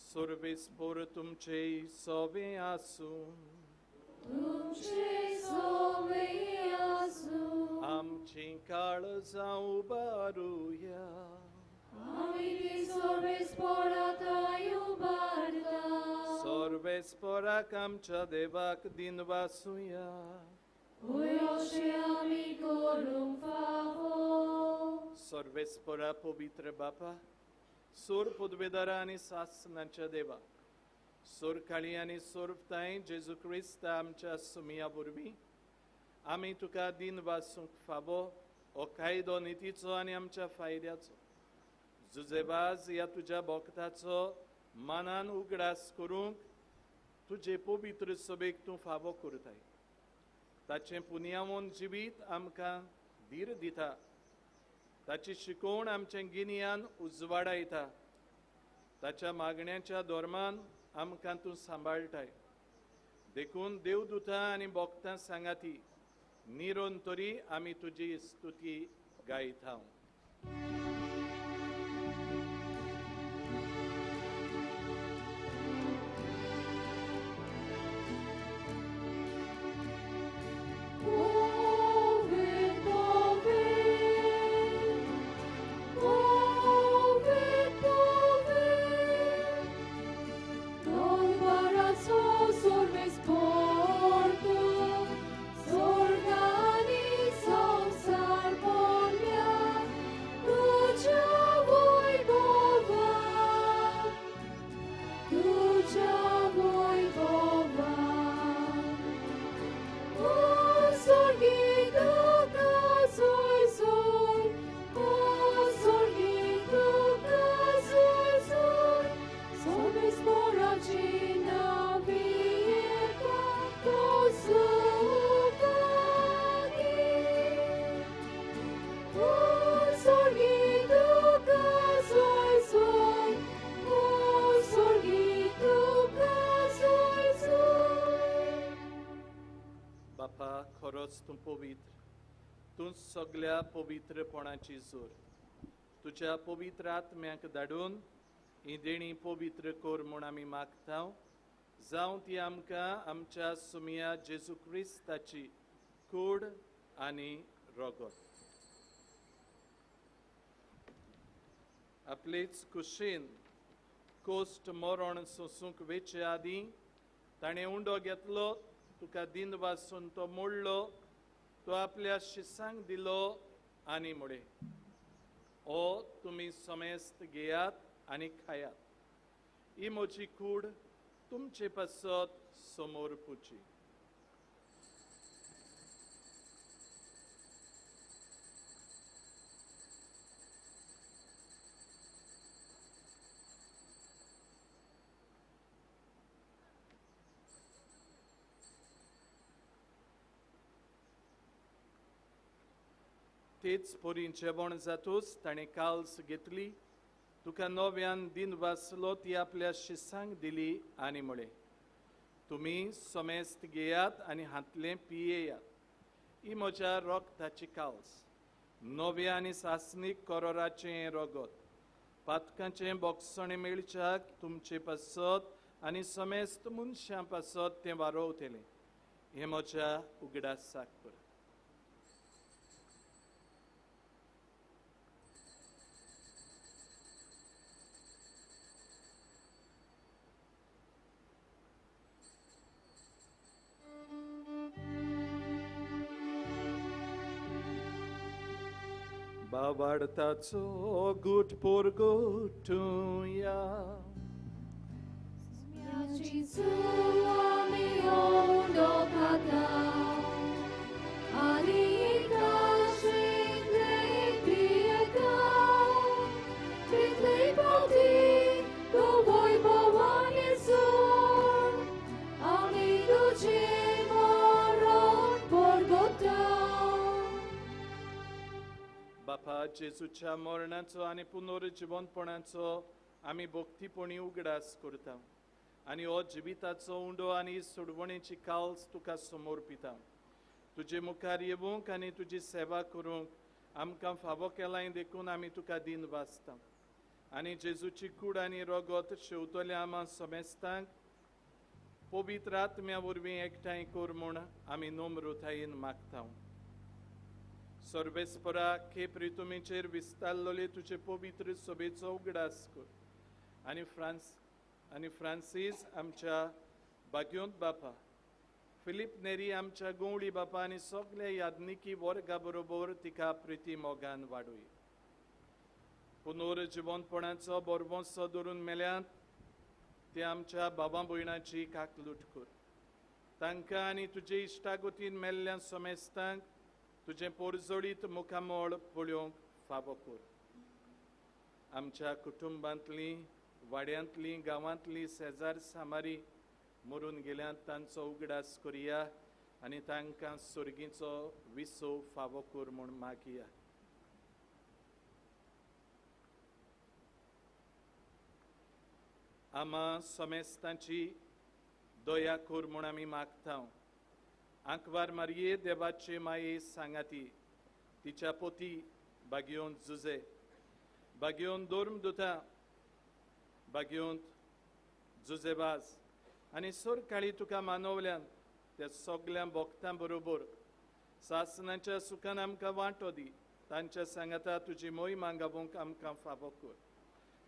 सर्वेस्पोर तुमचे सोवे आसूं. तुमचे सोवे आसूं. आमचीं काळजां उबारुया. आमी ती सर्वेस्पोराक उबारता. सर्वेस्पोराक आमच्या देवाक दिनवासुया. होय अशें आमी करूंक फावो. सर्वेस्पोरा पवित्र बापा, सोर पदवेदारा आनी सासनाच्या देवा, सोरकाळी आनी सोरताय जेजू क्रिस्त आमच्या सुमया वरवीं आमी तुका दिनवासूंक फावो हो कायदो नितीचो आनी आमच्या फायद्याचो. जुजेवाज ह्या तुज्या भक्ताचो मानान उगडास करूंक तुजे पवित्र सभेक तूं फावो करताय. ताचें पुनयावन जिवीत आमकां धीर दिता. ताची शिकवण आमचें गिन्यान उजवाडायता. ताच्या मागण्याच्या धर्मान आमकां तूं सांबाळटाय. देखून देवदूतां आनी भक्तां सांगाती निरोन तरी आमी तुजी स्तुती गायता. तूं पवित्र, तूं सगळ्या पवित्रपणाची जोर. तुज्या पवित्र आत्म्याक धाडून ही देणी पवित्र कर म्हूण आमी मागता. जावं ती आमकां आमच्या सुमया जेजू क्रिस्ताची कूड आनी रगत. आपलेच कुशीन कोश्ट मरण सोसूंक वेचे आदीं ताणें उंडो घेतलो, तुका दिनवासून तो मोडलो, तो आपल्या शिसांक दिलो आनी म्हळें, ओ तुमी समेस्त घेयात आनी खायात, ही म्हजी कूड तुमचे पासत समोर पुची. तेच परी जेवण जातूच ताणें काल्स घेतली, तुका नव्यान दिन वाचलो, ती आपल्या शिसांक दिली आनी म्हळें, तुमी समेस्त घेयात आनी हांतलें पियेयात. ही म्हज्या रोगताची काल्स, नव्या आनी सासणीक करोराचें रगत, पातकांचें बोगसणें मेळच्याक तुमचे पासत आनी समेस्त मनशां पासत तें वारोवतलें. हें म्हज्या उगडासाक कर. बाबाडताचो गुट पोरगोटुया बापा जेजूच्या मरणाचो आनी पुनर्जिवनपणाचो आमी भक्तीपणी उगडास करता आनी हो जिविताचो उंडो आनी सोडवणेची काल्स तुका समर्पिता. तुजे मुखार येवंक आनी तुजी सेवा करूंक आमकां फावो केलाय देखून आमी तुका दिन वाचता आनी जेजूची कूड आनी रगत शेवतल्या आमा समेस्तांक पवित्र आत्म्या वरवीं एकठांय कर म्हूण आमी नम्रतायेन मागता. सर्वेस्परा खेप रितुमीचेर विस्तारलेले तुजे पवित्र सभेचो उगडास कर आनी फ्रांसीस आमच्या भाग्योंत बापा, फिलीप नेरी आमच्या गवळी बापा आनी सगल्या यादनिकी वर्गा बरोबर तिका प्रिती मोगान वाडोय. पुनर्जिवनपणाचो बरबोसो धरून मेल्यात ते आमच्या बाबा भयणाची काकलूट कर. तांकां आनी तुजे इश्टागतीन मेल्ल्या समेस्तांक तुजें पोरजोडीत मुखामळ पळोवंक फावो कर. आमच्या कुटुंबांतलीं, वाड्यांतलीं, गांवांतलीं शेजार सामारी मरून गेल्यात तांचो उगडास करुया आनी तांकां सर्गीचो विसव फावो कर म्हूण मागया. आमा समेस्तांची दया कर म्हूण आमी मागता. आंकवार मारये देवाचे माये सांगाती, तिच्या पोती बागयोन जुजे, बागयोन धर्मदुता, बागयोन जुजेबाज आनी सरकाळी तुका मानवल्यान त्या सगल्या भक्तां बरोबर सासनाच्या सुखान आमकां वांटो दी. तांच्या सांगाता तुजी मोय मांगावंक आमकां फावो कर.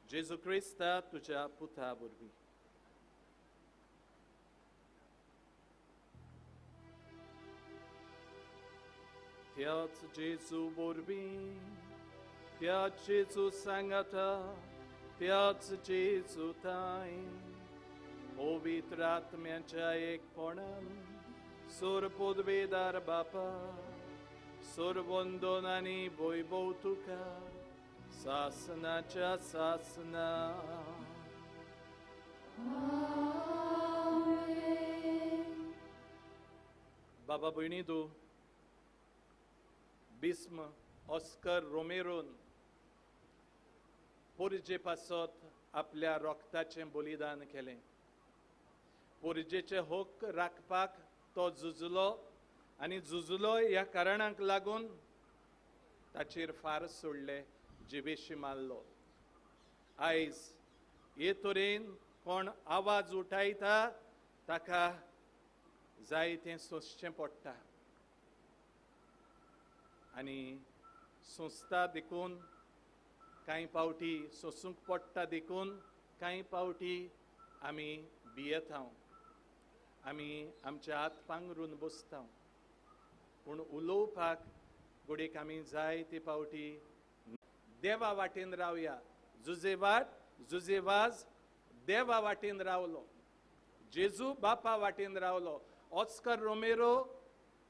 जेजू क्रिस्ता तुज्या पुता वरवीं. त्याच जेजू वरवीं, त्याच जेजू सांगाता, त्याच जेजू ताई पवित्र आत्म्याच्या एकपणान सोर पदवेदार बापा, सोरवंदन आनी वैभव तुका सासनाच्या सासना. बाबा भयणी दू बिस्म ऑस्कर रोमेरोन पोरजे पासत आपल्या रोगताचें बलिदान केलें. पोरजेचे हक राखपाक तो झुजलो आनी झुजलो ह्या कारणाक लागून ताचेर फार सोडले, जिवेशी मारलो. आयज हे तरेन कोण आवाज उठायता ताका जाय तें सोंसचें पडटा आनी सोंसता देखून कांय पावटी सोंसूंक पडटा देखून कांय पावटी आमी भियेता, आमी आमचे हात पांगरून बसता. पूण उलोवपाक घडयेक आमी जाय ते पावटी देवा वाटेन रावया. जुजेवाट जुजेवाज देवा वाटेन रावलो, जेजू बापा वाटेन रावलो, ऑस्कर रोमेरो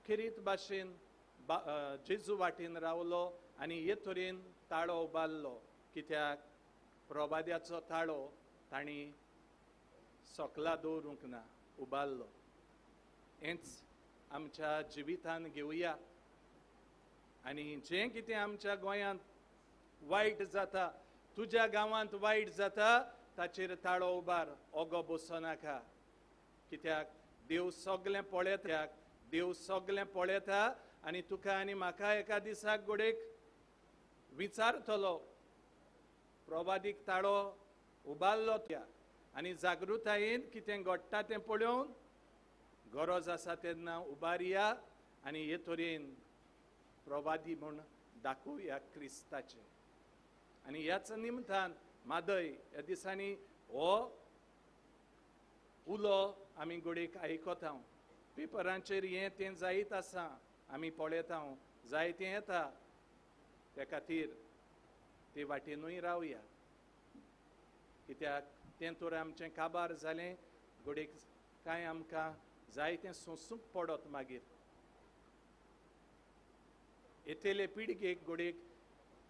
खेरीत भाशेन जेजू वाटेन रावलो आनी हे तरेन ताळो उबारलो. कित्याक प्रवाद्याचो ताळो तांणी सकला दवरूंक ना, उबारलो. हेंच आमच्या जिवितान घेवया. आनी जें कितें आमच्या गोंयांत वायट जाता, तुज्या गांवांत वायट जाता, ताचेर ताळो उबार, ओगो बसो नाका. कित्याक देव सगळें पळयता, देव सगळें पळयता आनी तुका आनी म्हाका एका दिसाक गोडेक विचारतलो. प्रवादीक ताळो उबारलो त्या आनी जागृतायेन कितें घडटा तें पळोवन गरज आसा तेन्ना उबारया आनी हे तरेन प्रवादी म्हूण दाखोवया क्रिस्ताचें. आनी ह्याच निमतान मादय ह्या दिसांनी हो उलो आमी गोडेक आयकता. पेपरांचेर हें तें जायत आसा, आमी पळयता, जायतें येता. त्या खातीर ते वाटेनूय रावया, कित्याक तें तर आमचें काबार जालें गोडेक कांय आमकां जायतें सोंसूंक पडत. मागीर येतले पिळगेक गोडेक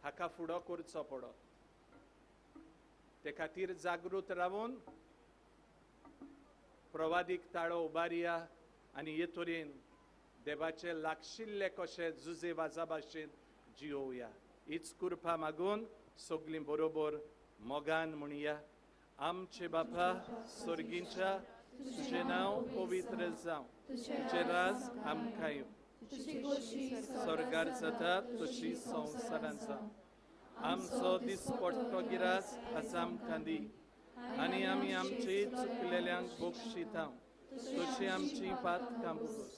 हाका फुडो करचो पडत. ते खातीर जागृत रावून प्रवादीक ताळो उबारया आनी हे तरेन देवाचे लागशिल्ले कशे जुजे वाजा भाशेन जियोवया. हीच कृपा मागून सगळीं बरोबर मोगान म्हणया. आमचे बापा स्वर्गींच्या, तुजें नांव पवित्र जावं, तुजें राज आमकां येवं, स्वर्गार जाता तशी संवसारांत जावं. आमचो दिसपट्टो गिरास आज आमकां दी आनी आमी आमचे चुकलेल्यांक बक्षिता तशी आमची पातकां बोगस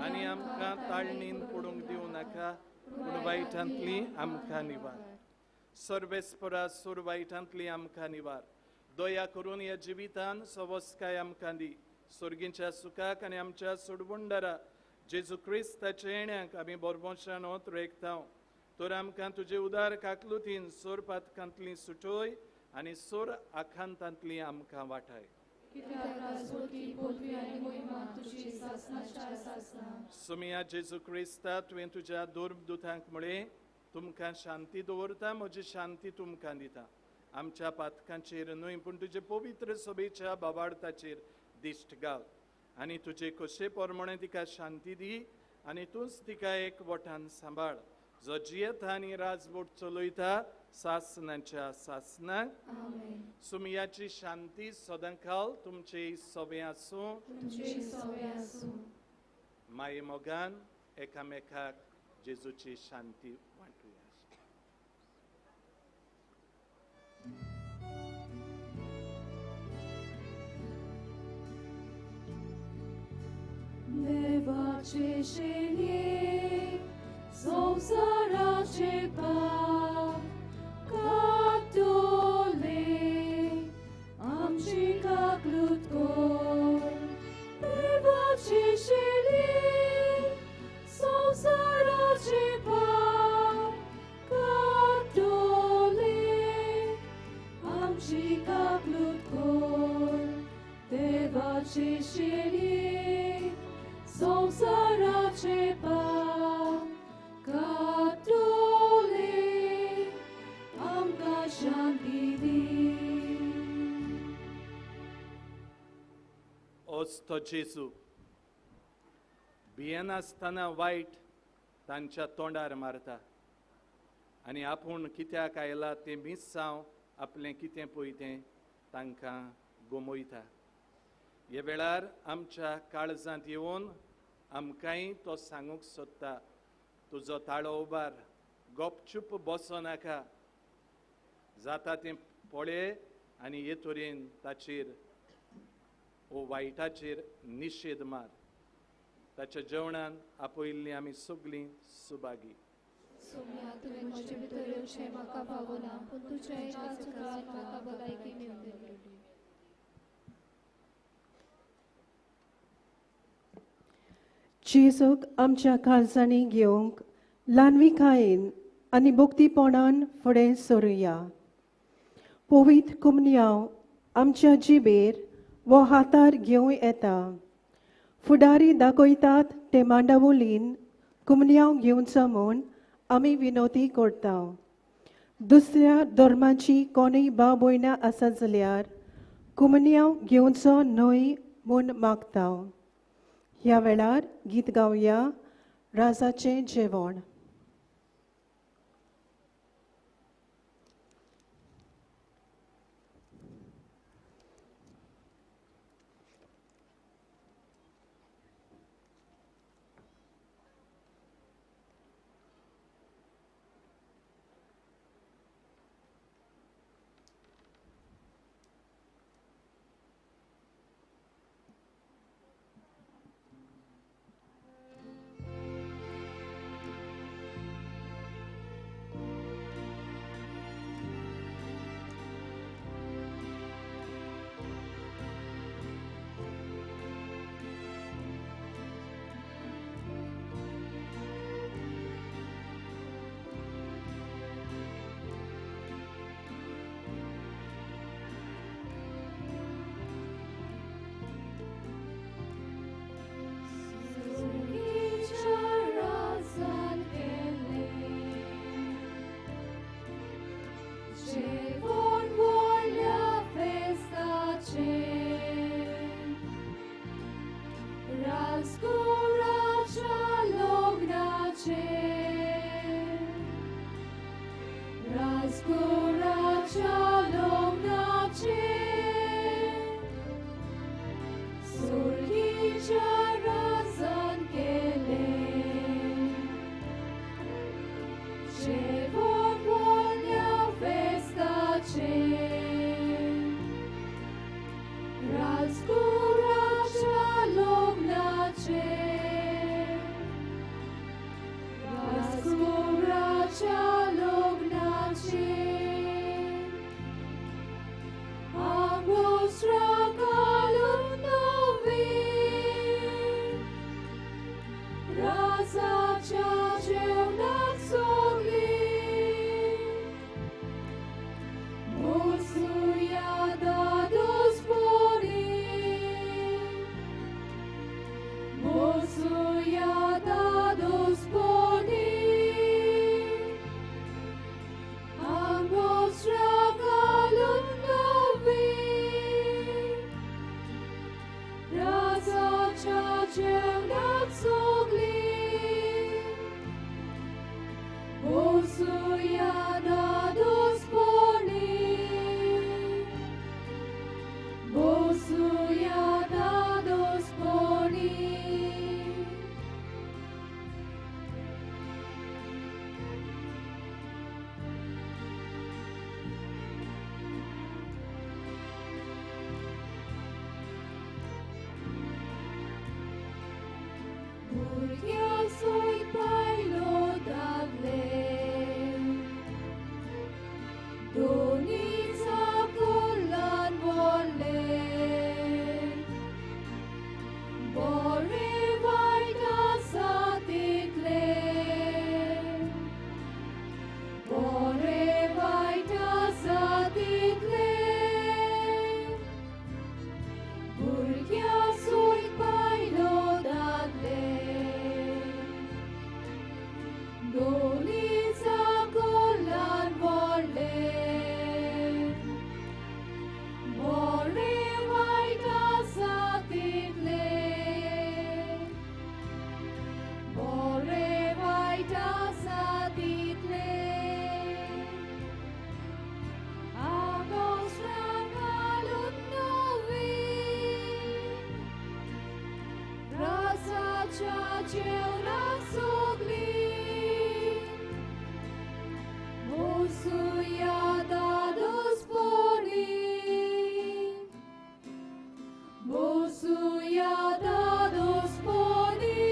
आनी आमकां ताळणीन पडूंक दिवं नाका, पूण वायटांतली आमकां निवार. सर्वेस्परा सूर वायटांतली आमकां निवार. दया करून ह्या जिवितान सवस्काय आमकां दी. स्वर्गींच्या सुखाक आनी आमच्या सोडवणदारा जेजू क्रिस्ताच्या येण्याक आमी बोरबोशान रेखता. तर आमकां तुजे उदार काकलुतीन सोर पातकांतली सुटोय आनी सोर आखांतांतली आमकां वाटाय. सुमिया जेजू क्रिस्ता, तुवें तुज्या दुर्बदुतांक म्हळें, तुमकां शांती दवरता, म्हजी शांती तुमकां दिता. आमच्या पातकांचेर न्हय पूण तुजे पवित्र सभेच्या बाबार्थाचेर दिश्ट घाल आनी तुजे खोशे प्रमाणे तिका शांती दी आनी तूंच तिका एक वटान सांबाळ, जो जियेता आनी राजवट चलयता सासनाच्या सासनाक. सुमियाची शांती सदांकाल तुमचे सवे आसूं. माये मोगान एकामेकाक जेजूची शांती वांटुया. देवाचे शेणये संवसाराचे पाप कातोले, आमची काकलूत कर. देवाचे शेणये संवसाराचे पाप कातोले, आमची काकलूत कर. देवाचे शेणये संवसाराचे पाप कातोले, आमकां शांती दी. ओस्तो जेजू भियेनासतना वायट तांच्या तोंडार मारता आनी आपूण कित्याक आयला तें मिस्सांव आपलें कितें पळय तें तांकां गमयता. हे वेळार आमच्या काळजांत येवन आमकांय तो सांगूंक सोदता, तुजो ताळो उबार, गपचूप बसो नाका, जाता तें पळय आनी हे तरेन ताचेर वो वायटाचेर निशेध मार. ताच्या जेवणान आपयल्लीं आमी सगळीं सुभागी. सोम्या, तुवें म्हजे भितर येवचें म्हाका फावना, पूण तुज्या एकाच उतरान म्हाका भलायकी मेळटली. जेजूक आमच्या काळजांनी घेवंक ल्हानविकायेन आनी भक्तीपणान फुडें सरुया. पवित्र कुमन्यांव आमच्या जिबेर वो हातार घेवं येता. फुडारी दाखयतात ते मांडावलीन कुमन्यांव घेवचो म्हूण आमी विनोती करता. दुसऱ्या धर्माची कोणूय भाव भयणां आसा जाल्यार कुमन्यांव घेवचो न्हय म्हूण मागता. ह्या वेळार गीत गावया राजाचें जेवण. जेवण व्हडल्या फेस्ताचें, राजकुराच्या लग्नाचें, राजकुराच्या लग्नाचें. आंगवस्त्रां घालून नवीं, राजाच्या जेवणाक सगलीं, बसुया दादोसपणी, बसुया दादोसपणी. आंगवस्त्रां घालून नवीं, राजाच्या जेवणाक सगलीं, बसुया दादोसपणी, बसुया दादोसपणी. भुरग्यां सयत बायलो दादले, दोनी चाकुलान व्हडले, बरें वायट आसा तितलें, बरें वायट आसा तितलें. भुरग्यां सयत बायलो दादले, दोनी चाकुलान व्हडले, बरें वायट आसा तितलें, बरें वायट आसा तितलें. आंगवस्त्रां घालून नवीं, राजाच्या जेवणाक सगलीं, बसुया दादोसपणी, बसुया दादोसपणी.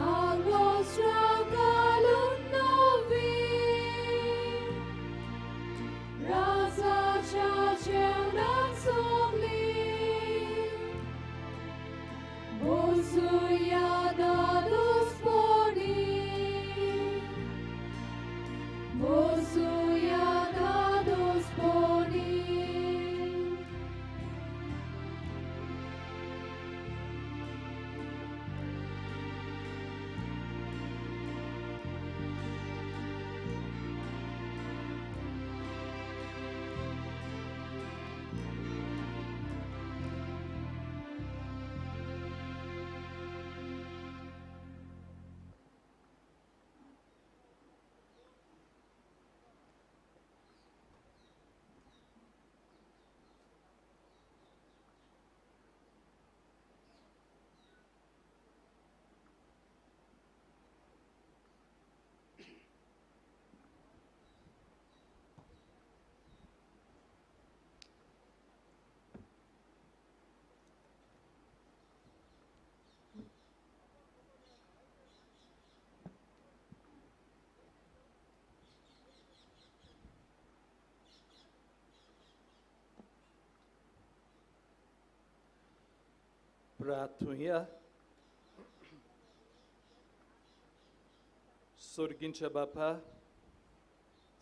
आंगवस्त्रां घालून नवीं, राजाच्या जेवणाक सगलीं, बसुया दादोसपणी, बसुया दादोसपणी. प्रार्थुया. सोर्गींच्या बापा,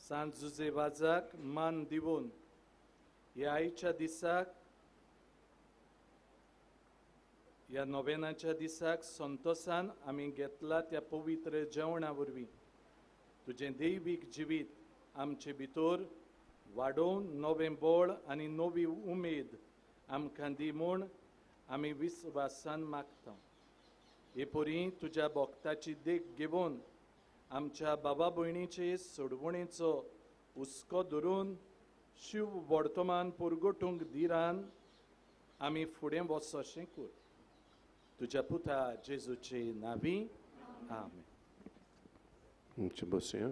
सांत जुजे वाजाक मान दिवन ह्या आयच्या दिसाक, ह्या नोवेनाच्या दिसाक संतोसान आमी घेतला त्या पवित्र जेवणा वरवीं तुजें दैवीक जिवीत आमचे भितर वाडोवन नवें बळ आनी नवी उमेद आमकां दी म्हूण आमी विस्वासान मागता. हे परी तुज्या भक्ताची देख घेवन आमच्या बाबा भयणीचे सोडवणेचो हुस्को धरून शिव वर्तमान पुरगोटूंक धिरान आमी फुडें वचशें कर. तुज्या पुता जेजूचे नावी, आमेन. बसया.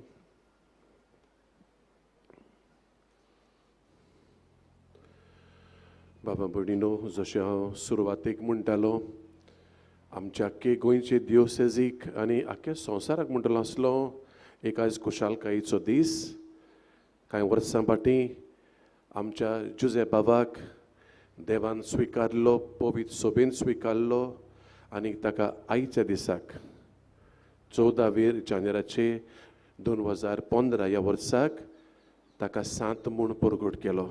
बाबा भयणीनो, जशें हांव सुरवातेक म्हणटालो, आमच्या आख्खे गोंयचे दियोसेजीक आनी आख्ख्या संवसाराक म्हणटलो आसलो एक आयज खुशालकायेचो दीस. कांय वर्सां फाटीं आमच्या जुजे बाबाक देवान स्विकारलो, पवित्र सोबेन स्विकारलो आनी ताका आयच्या दिसाक 14 जानेराचे 2015 ह्या वर्साक ताका सांत म्हूण परगट केलो.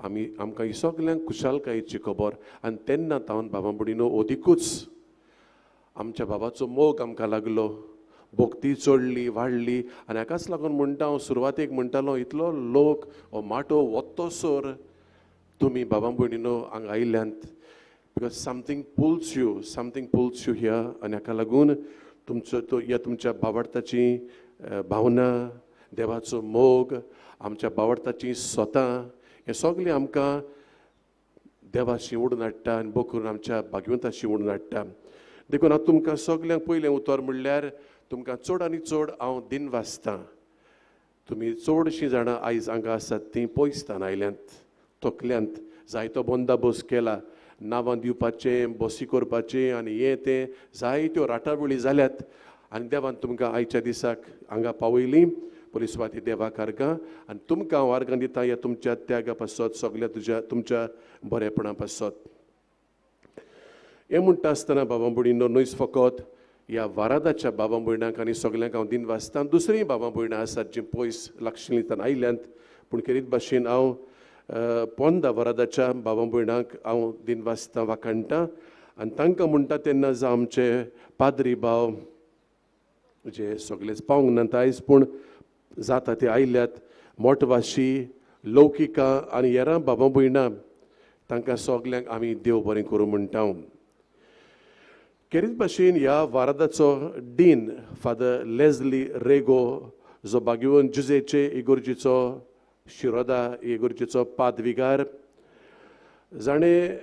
आमी आमकां ही सगल्यांक खुशालकायेची खबर. आनी तेन्ना तावन बाबा भयणीनो अदिकूच आमच्या बाबाचो मोग आमकां लागलो, भक्ती चडली वाडली. आनी हाकाच लागून म्हणटा हांव सुरवातेक म्हणटालो, इतलो लोक हो माटो वत्तोसर तुमी बाबा भयणीनो हांगा आयिल्ल्यांत, because something pulls you, something pulls you here. आनी हाका लागून तुमचो तो ह्या तुमच्या बावडताची भावना, देवाचो मोग, आमच्या बावडताची स्वता, हें सगळें आमकां देवाशी ओडून हाडटा आनी भोग करून आमच्या भाग्यवंताशी ओडून हाडटा. देखून हांव तुमकां सगल्यांक पयलें उतर म्हणल्यार तुमकां चड आनी चड हांव दिनवासतां. तुमी चडशीं जाणां आयज हांगा आसात तीं पयसतान आयल्यांत, थकल्यांत, जायतो बंदोबस्त केला, नांवां दिवपाचें, बसी करपाचें आनी हें तें जायत्यो राटावळी जाल्यात. आनी देवान तुमकां आयच्या दिसाक हांगा पावयली. पुलिसवाती देवाक अर्गां आनी तुमकां हांव अर्गां दिता ह्या तुमच्या त्यागा पासत, सगल्या तुज्या तुमच्या बरेपणा पासत. हें म्हणटा आसतना बाबा भयणीनो, न्हयच फकत ह्या वारादाच्या बाबा भयणांक आनी सगल्यांक हांव दिनवासता, दुसरीं बाबा भयणां आसात जीं पयस लागशिल्लींतल्यान आयल्यांत, पूण खेरीत भाशेन हांव पोंदा वरादाच्या बाबा भयणांक हांव दिनवासता, वाखाणटा. आनी तांकां म्हणटा तेन्ना जावं आमचे पाद्री भाव जे सगळेच पावंक नात आयज, पूण जाता ते आयल्यात, मोटवाशी, लौकिका आनी हेरां बाबा भयणां, तांकां सगल्यांक आमी देव बरें करूं म्हणटा. खेरीत भाशेन ह्या वारादाचो डीन फादर लेजली रेगो, जो बागेवन जुजेचे इगोर्जीचो शिरोदा इगोर्जीचो पादविगार, जाणें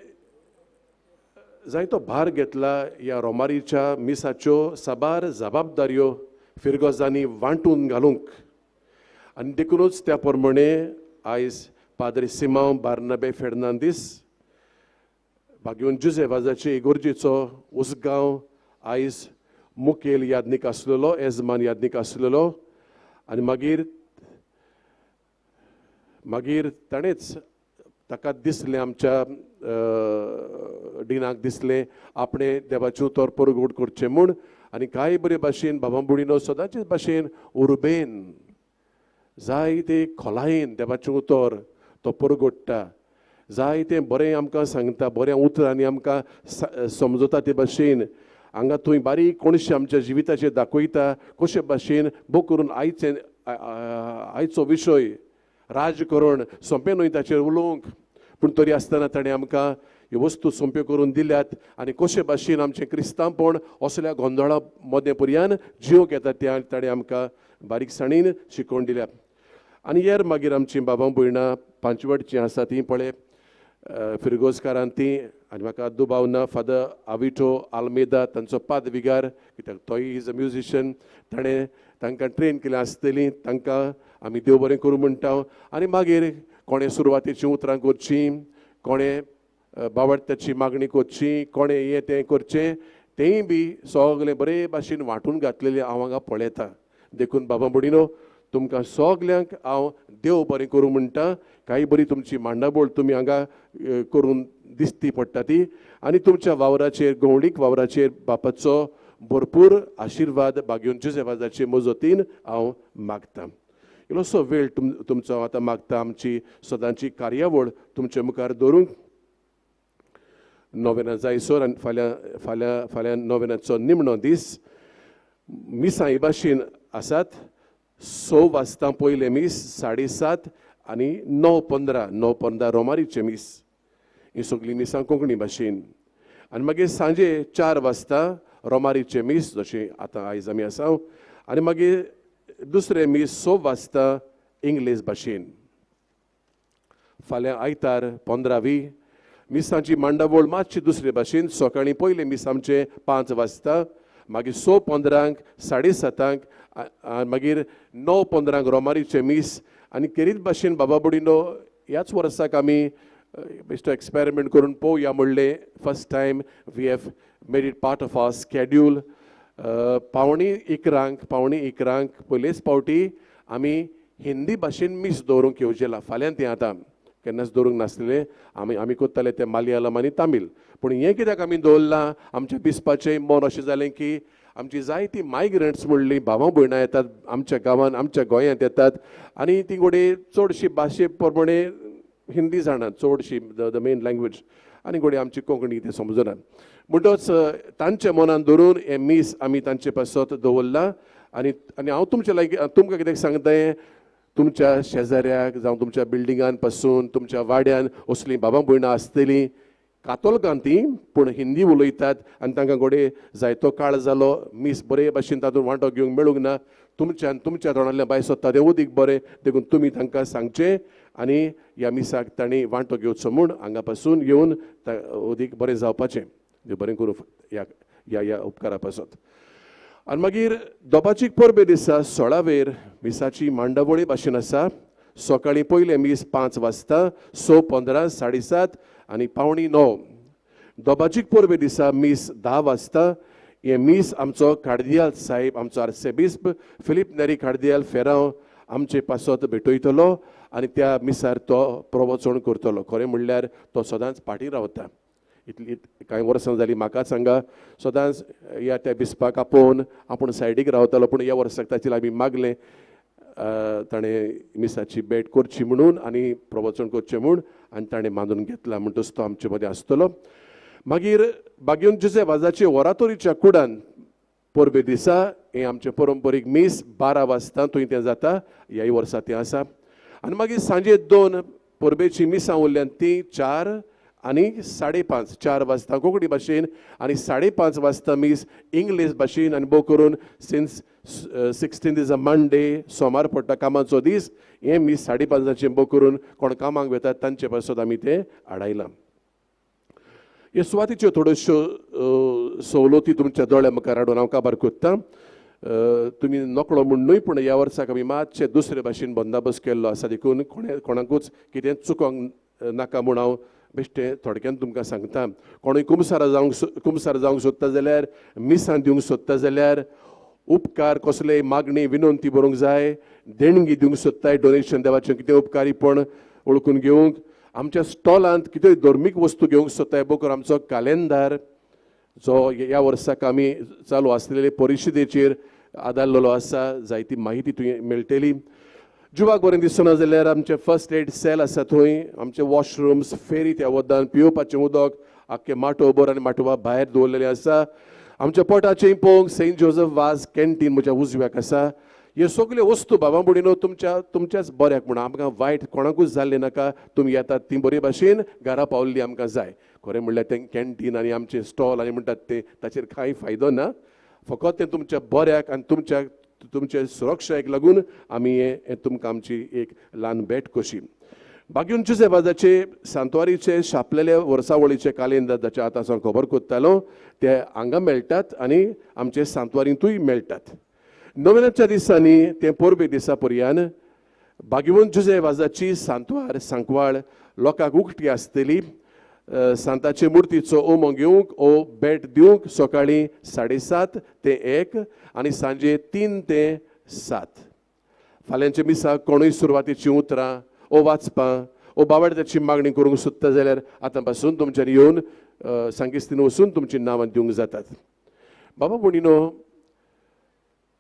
जायतो भार घेतला ह्या रोमारीच्या मिसाच्यो साबार जबाबदाऱ्यो फिरगोजांनी वांटून घालूंक. आनी देखूनच त्या प्रमाणे आयज पाद्री सिमांव बार्नाबे फेर्नांदीस बागेवन जुजे वाजाचे इगोर्जीचो उसगांव आयज मुखेल यादनीक आसलेलो, येजमान यादनीक आसलेलो. आनी मागीर मागीर ताणेंच ताका दिसलें, आमच्या डिनाक दिसलें आपणें देवाचें उतर परगट करचें म्हूण. आनी कांय बरे भाशेन बाबा भयणीनो सदांचेच भाशेन उर्बेन जायते खोलायेन देवाचें उतर तो परगट्टा, जायतें बरें आमकां सांगता, बऱ्या उतरांनी आमकां समजता. ते भाशेन हांगा थंय बारीक कोणशे आमच्या जिविताचेर दाखयता कशे भाशेन भोग करून आयचे आयचो विशय राजकरण सोंपें न्हय ताचेर उलोवंक, पूण तरी आसतना ताणें आमकां ह्यो वस्तू सोंप्यो करून दिल्यात. आनी कशे भाशेन आमचें क्रिस्तांवपण असल्या गोंदळा मदें पर्यान जिवंक येता तें ताणें आमकां बारीकसाणीन शिकोवन दिल्या. आनी हेर मागीर आमचीं बाबा भयणां पांचवटचीं आसा तीं पळय फिरगोजकारान तीं, आनी म्हाका दुबाव ना फादर आविटो आल्मेदा तांचो पादविगार, कित्याक तोय is a musician, ताणें तांकां ट्रेन केल्या आसतली, तांकां आमी देव बरें करूं म्हणटा. आनी मागीर कोणें सुरवातेचीं उतरां करचीं, कोणें बावडत्याची मागणी करची, कोणें हें तें करचें, तेंय बी सगळें बरे भाशेन वांटून घातलेलें हांव हांगा पळयतां. देखून बाबा भयणीनो, तुमकां सगल्यांक हांव देव बरें करूं म्हणटा. कांय बरी तुमची मांडावळ तुमी हांगा करून दिसती पडटा ती, आनी तुमच्या वावराचेर, गवळीक वावराचेर बापाचो भरपूर आशिर्वाद बागेवन जुजेवाजाचे मजतीन हांव मागतां. इल्लोसो वेळ तुमचो हांव आतां मागता आमची सदांची कार्यावळ तुमचे मुखार दवरूंक. नोवेना जायसर आनी फाल्यां फाल्यां फाल्यां नोवेनाचो निमणो दीस. मिसां हे भाशेन आसात, 6 वाजता पयलें मीस, 7:30 आनी 9:15, 9:15 रोमारीचें मीस. हीं सगळीं मिसां कोंकणी भाशेन. आनी मागीर सांजे 4 वाजता रोमारीचें मीस, जशें आतां आयज आमी आसा. आनी मागीर दुसरें मीस 6 वाजता इंग्लीश भाशेन. फाल्यां आयतार 15वी मिसांची मांडावळ मातशी दुसरे भाशेन. सकाळीं पयलें मीस आमचें 5 वाजता, मागीर 6:15, 7:30 मागीर 9:15 रोमारीचें मीस. आनी केरीत भाशेन बाबा भयणीनो ह्याच वर्साक आमी बेश्टो एक्सपेरिमेंट करून पळोवया म्हणलें. First time we have made it part of our schedule. 10:45 पयलेच फावटी आमी हिंदी भाशेन मीस दवरूंक येवजेलां. फाल्यां तें आतां केन्नाच दवरूंक नासलें, आमी आमी करताले तें मालयालम आनी तामील. पूण हें कित्याक आमी दवरलां, आमच्या बिस्पाचें मन अशें जालें की आमची जायतीं मायग्रंट्स म्हणली भावां भयणां येतात आमच्या गांवांत, आमच्या गोंयांत येतात आनी ती घोडये चडशी भाशे प्रमाणे हिंदी जाणात, चडशी the main language, आनी घोडये आमची कोंकणी तें समजना. म्हणटच तांच्या मनान धरून हें मीस आमी तांचे पासत दवरलां. आनी आनी हांव तुमचे लागीं तुमकां कितें सांगता, तुमच्या शेजाऱ्याक जावं तुमच्या बिल्डिंगान पासून तुमच्या वाड्यान असलीं बाबा भयणां आसतलीं, कातोलकां तीं, पूण हिंदी उलयतात आनी तांकां घोडये जायतो काळ जालो मीस बरे भाशेन तातूंत वांटो घेवंक मेळूंक ना. तुमच्यान तुमच्या तोंडांतल्यान भायर सोदता तें उदीक बरें, देखून तुमी तांकां सांगचें आनी ह्या मिसाक तांणी वांटो घेवचो म्हूण हांगा पासून येवन उदीक बरें जावपाचें. देव बरें करूं ह्या ह्या ह्या उपकारा पासत. आनी मागीर दोबाचीक परबे दिसा 16 वेर मिसाची मांडावळी भाशेन आसा. सकाळीं पयलें मीस 5 वाजता, 6:15, 7:30 आनी 8:45. दोबाचीक परबे दिसा मीस 10 वाजता. हें मीस आमचो कार्दियाल साहेब, आमचो आर्सेबिस्प फिलीप नेरी कार्दियाल फेरांव आमचे पासत भेटयतलो आनी त्या मिसार तो प्रवचन करतलो. खरें म्हणल्यार तो सदांच फाटीं रावता. इतली कांय वर्सां जालीं म्हाका सांगा सदांच ह्या त्या बिस्पाक आपोवन आपूण सायडीक रावतालो, पूण ह्या वर्साक ताचेर आमी मागलें ताणें मिसाची भेट करची म्हणून आनी प्रवचन करचें म्हूण, आनी ताणें मानून घेतला. म्हणटच तो आमचे मदें आसतलो. मागीर बागेवन जुझे वाजाचे ओरातोरीच्या कुडान परबे दिसा हें आमचें परंपरीक मीस 12 वाजता थंय तें जाता, ह्याय वर्सा तें आसा. आनी मागीर सांजे 2 परबेचीं मिसां उरल्यान तीं 4 आनी 5:30, 4 वाजता कोंकणी भाशेन आनी 5:30 वाजता मीस इंग्लीश भाशेन. आनी भोव करून सिन्स 16 is a Monday, सोमार पडटा कामाचो दीस, हें मीस 5:30 भोव करून कोण कामाक वेतात तांचे पासत आमी तें आडायलां. हे सुवातीच्यो थोड्योश्यो सवलती तुमच्या दोळ्या मुखार हाडून हांव काबार कोत्ता. तुमी नकळो म्हूण न्हय, पूण ह्या वर्साक आमी मातशे दुसरे भाशेन बंदोबस्त केल्लो आसा, देखून कोणाकूच कितें चुकोंक नाका म्हूण हांव बेश्टें थोडक्यान तुमकां सांगता. कोणूय कुमसार जावंक सोदता जाल्यार, मिसां दिवंक सोदता जाल्यार उपकार कसलेय मागणी विनंती बरोवंक जाय, देणगी दिवंक सोदताय, डोनेशन देवाचें कितें उपकारीपण वळखून घेवंक, आमच्या स्टॉलांत कितेंय धर्मीक वस्तू घेवंक सोदताय, बोकर आमचो कालेंदार जो ह्या वर्साक आमी चालू आसलेले परिशदेचेर आदारलेलो आसा, जायती माहिती तुवें मेळटली. जिवाक बरें दिसना जाल्यार आमचें फर्स्ट एड सेल आसा थंय, आमचे वॉशरुम्स, फेरी त्या वदान पिवपाचें उदक आख्खें माटोवर आनी माटवा भायर दवरलेलें आसा. आमच्या पोटाचें पळोवंक सेंट जोजफ वाज कॅन्टीन म्हज्या उजव्याक आसा. ह्यो सगल्यो वस्तू बाबा भयणीनो तुमच्या तुमच्याच बऱ्याक म्हूण, आमकां वायट कोणाकूच जाल्लें नाका. तुमी येतात ती बरे भाशेन घरा पावल्ली आमकां जाय. खरें म्हणल्यार तें कॅन्टीन आनी आमचें स्टॉल आनी म्हणटात तें ताचेर कांय फायदो ना, फकत तें तुमच्या बऱ्याक आनी तुमच्या तुमचे सुरक्षेक लागून आमी हें तुमकां आमची एक ल्हान भेट कशी. बागेवन जुझे वाजाचे सांतवारीचे छापलेले वर्सावळीचे कालेंदार जाच्या आतां हांव खबर कोत्तालो ते हांगा मेळटात आनी आमचे सांतवारींतूय मेळटात. नोवेनाच्या दिसांनी ते परबे दिसा पर्यान बागेवन जुझे वाजाची सांतवार सांकवाळ लोकांक उकटी आसतली. सांताचे मुर्तीचो उमो घेवंक ओ भेट दिवंक सकाळीं 7:30 ते 1 आनी सांजे 3 ते 7. फाल्यांच्या मिसाक कोणूय सुरवातीचीं उतरां ओ वाचपां ओ बावडत्याची मागणी करूंक सोदता जाल्यार आतां पासून तुमच्यान येवन सांगिस्तीन वचून तुमचीं नांवां दिवंक जातात. बाबा भयणीनो,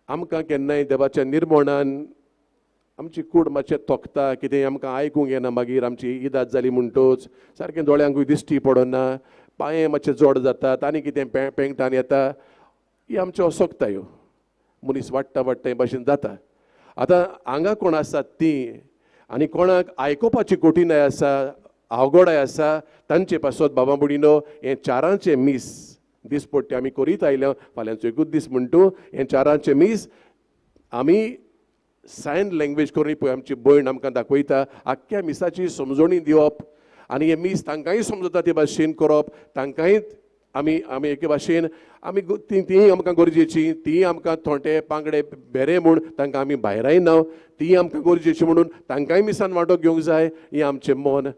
आमकां केन्नाय देवाच्या निर्मोणान आमची कूड मातशें तोखता, कितें आमकां आयकूंक येना, मागीर आमची इदाद जाली म्हणटोच सारकें दोळ्यांकूय दिश्टी पडना, पांये मातशे जोड जातात आनी कितें पेंगटान येता, ही आमच्यो असक्तायो. मनीस वाडटा वाडटा हे भाशेन जाता. आतां हांगा कोण आसात तीं आनी कोणाक आयकुपाची कठीणाय आसा, अवघडाय आसा, तांचे पासत बाबा भयणीनो हें 4 मीस दिसपट्टे आमी करीत आयल्या. फाल्यांचो एकूच दीस म्हणटू हें 4 मीस आमी सायन लँग्वेज करून पळय आमची भयण आमकां दाखयता, आख्ख्या मिसाची समजणी दिवप आनी हें मीस तांकांय समजता ते भाशेन करप, तांकांय आमी आमी एके भाशेन आमी तीं तीं आमकां गरजेची, तीं आमकां थोंटे पांगडे बेरे म्हूण तांकां आमी भायरायना, तीं आमकां गरजेची म्हणून तांकांय मिसान वांटो घेवंक जाय. हें आमचें मन,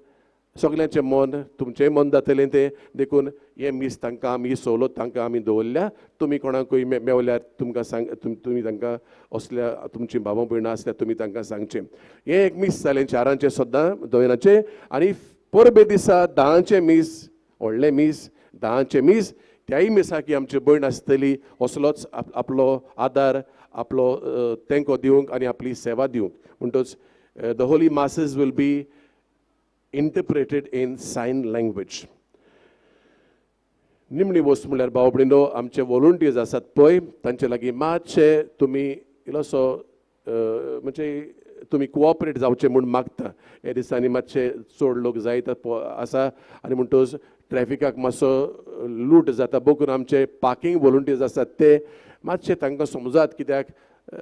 सगल्यांचें मन, तुमचेंय मन जातलें तें. देखून हें मीस तांकां आमी सवलत तांकां आमी दवरल्या. तुमी कोणाकूय मेवल्यार तुमकां सांग, तुमी तांकां असल्या तुमची बाबा भयणां आसल्यार तुमी तांकां सांगचें. हें एक मीस जालें 4 सद्दां दोनाचें. आनी परबे दिसा 10 मीस, व्हडलें मीस 10 मीस, त्याय मिसाक आमची भयण आसतली असलोच आपलो आदार, आपलो तेंको दिवंक आनी आपली सेवा दिवंक. म्हणटच the holy masses will be interpreted in sign language. निमणी वस्त म्हणल्यार भाव भयणीनो, आमचे वॉलंटियर्स आसात पळय तांचे लागीं मातशे तुमी इल्लोसो म्हणजे तुमी कोऑपरेट जावचें म्हूण मागता. ह्या दिसांनी मातशे चड लोक जायत आसा आनी म्हणटच ट्रॅफिकाक मातसो लूट जाता. बघून आमचे पार्किंग वॉलंटियर्स आसात ते मातशे तांकां समजात, कित्याक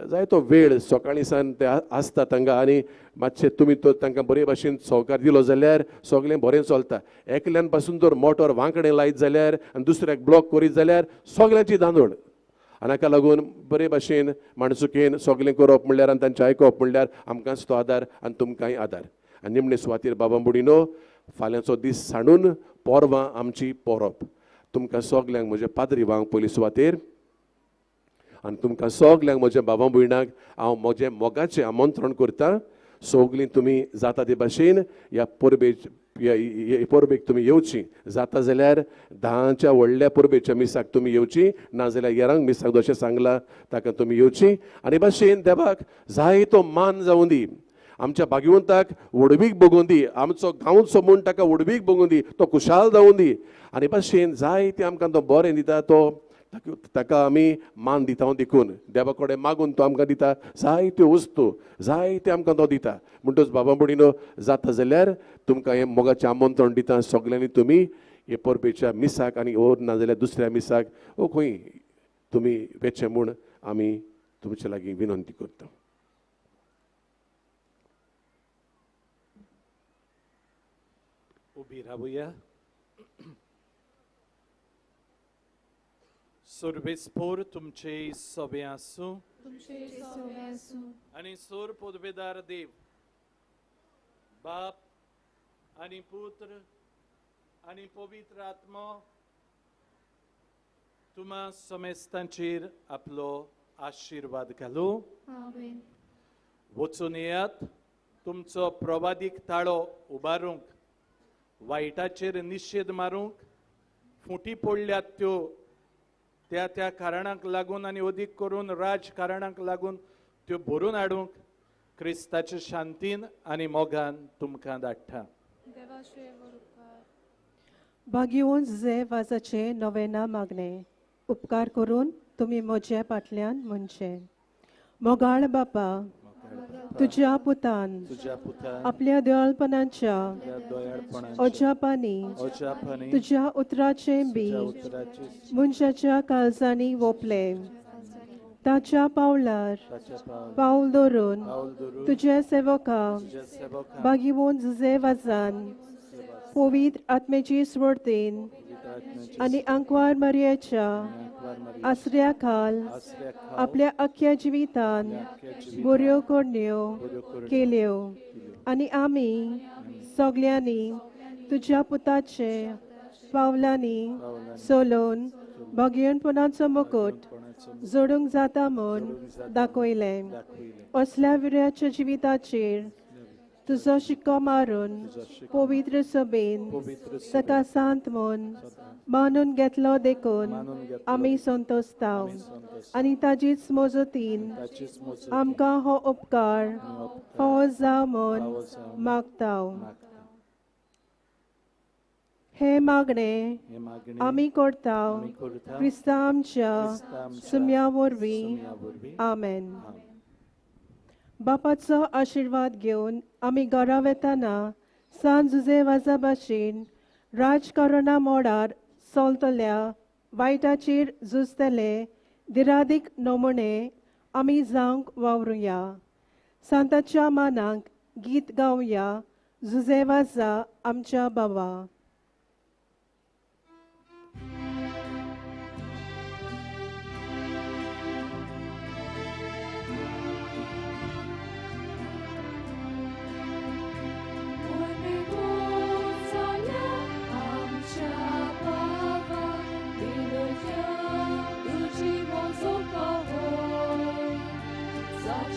जायतो वेळ सकाळीं सावन ते आसता तांकां आनी मातशें तुमी तो तांकां बरे भाशेन सहकार दिलो जाल्यार सगळें बरें चलता. एकल्यान पासून जर मोटर वांकडें लायत जाल्यार आनी दुसऱ्याक ब्लॉक करीत जाल्यार सगळ्यांची धांदोड. आनी हाका लागून बरे भाशेन माणसुकेन सगळें करप म्हणल्यार आनी तांचें आयकप म्हणल्यार आमकांच तो आदार आनी तुमकांय आदार. आनी निमणे सुवातेर बाबा बुडीनो, फाल्यांचो दीस सांडून पोरवां आमची पोरप. तुमकां सगल्यांक म्हज्या पाद्रीवांक पयली सुवातेर आनी तुमकां सगल्यांक म्हज्या बाबा भयणाक हांव म्हजें मोगाचें आमंत्रण करता. सगलीं तुमी जाता ते भाशेन ह्या परबेक तुमी येवची. जाता जाल्यार 10 व्हडल्या परबेच्या मिसाक तुमी येवची, नाजाल्यार 11 मिसाक जशें सांगलां ताका तुमी येवची. आनी भाशेन देवाक जायतो मान जावं दी, आमच्या भाग्यवंताक व्हडवीक भोगूं दी, आमचो गांवचो म्हूण ताका व्हडवीक भोगूं दी, तो खुशाल जावं दी. आनी भाशेन जायते आमकां तो बरें दिता, तो ताका आमी मान दिता. देखून देवा कडेन मागून तो आमकां दिता जायत्यो वस्तू, जायते आमकां तो दिता. म्हणटच बाबा भयणीनो, जाता जाल्यार तुमकां हें मोगाचें आमंत्रण दिता. सगल्यांनी तुमी हे परबेच्या मिसाक आनी ओर नाजाल्यार दुसऱ्या मिसाक ओ खंय तुमी वेचें म्हूण आमी तुमचे लागीं विनंती करता. उबी रावया. सर्वेस्पोर तुमचे सभे आसूं आनी सोर पदवेदार देव बाप आनी पुत्र आनी पवित्र आत्मो तुमा समेस्तांचेर आपलो आशिर्वाद घालूं. वचून येयात, तुमचो प्रवादीक ताळो उबारूंक, वायटाचेर निशेध मारूंक, फुटी पडल्यात त्यो त्या त्या कारणांक लागून आनी अदीक करून राजकारणाक लागून त्यो भरून हाडूंक क्रिस्ताचे शांतीन आनी मोगान तुमकां धाडटा. भाग्यवंत जे वाजाचे नवेना मागणे उपकार करून तुमी म्हज्या फाटल्यान म्हणचें. मोगाळ बापा, तुज्या पुतान आपल्या दयाळपणाच्या अजापांनी तुज्या उतराचें बी मनशाच्या काळजांनी वोपलें. ताच्या पावलार पावल दवरून तुज्या सेवका भाग्यवंत जुझे वाजान पवित्र आत्म्याची स्मृतीन आनी आंकवार मारयेच्या आसऱ्या खाल आपल्या अख्ख्या जिवितान बऱ्यो करण्यो केल्यो आनी आमी सगल्यांनी तुज्या पुताचे पावलांनी चलोवन भाग्यपणाचो मुकूट जोडूंक जाता म्हूण दाखयलें. असल्या विर्याच्या जिविताचेर तुजो शिक्को मारून पवित्र सभेन ताका सांत म्हूण मानून घेतलो देखून आमी संतोषताव आनी ताजीच मजतीन आमकां हो उपकार फावो जावं म्हूण मागताव. हे मागणे आमी करताव क्रिस्ता आमच्या सुम्या वरवीं. आमेन. बापाचो आशिर्वाद घेवन आमी घरा वेताना सान जुझे वाजा भाशेन राजकारणा मोडार चलतल्या वायटाचेर झुजतले दिरादीक नमुने आमी जावंक वावरुया. सांताच्या मानाक गीत गावया. जुझे वाजा आमच्या बाबा.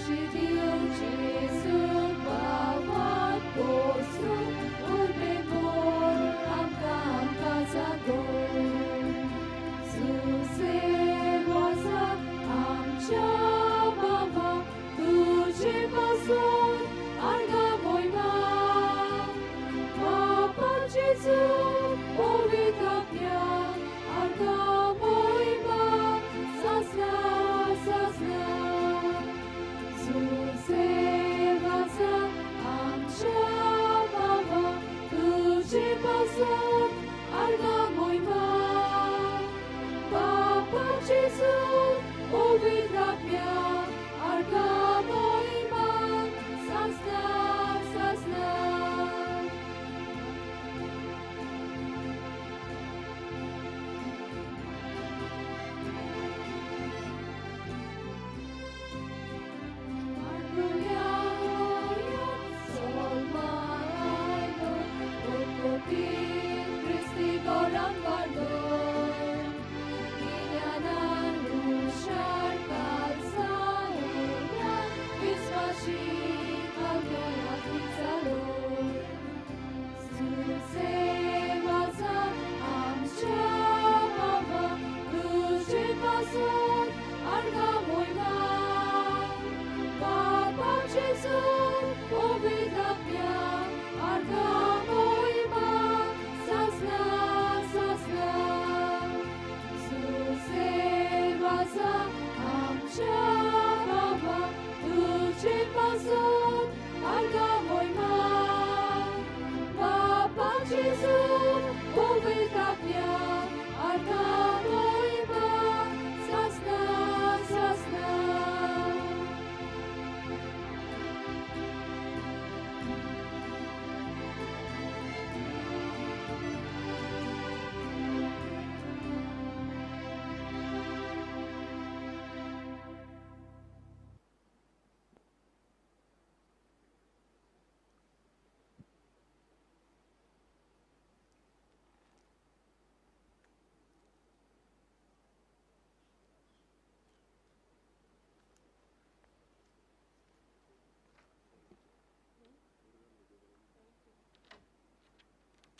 तुजी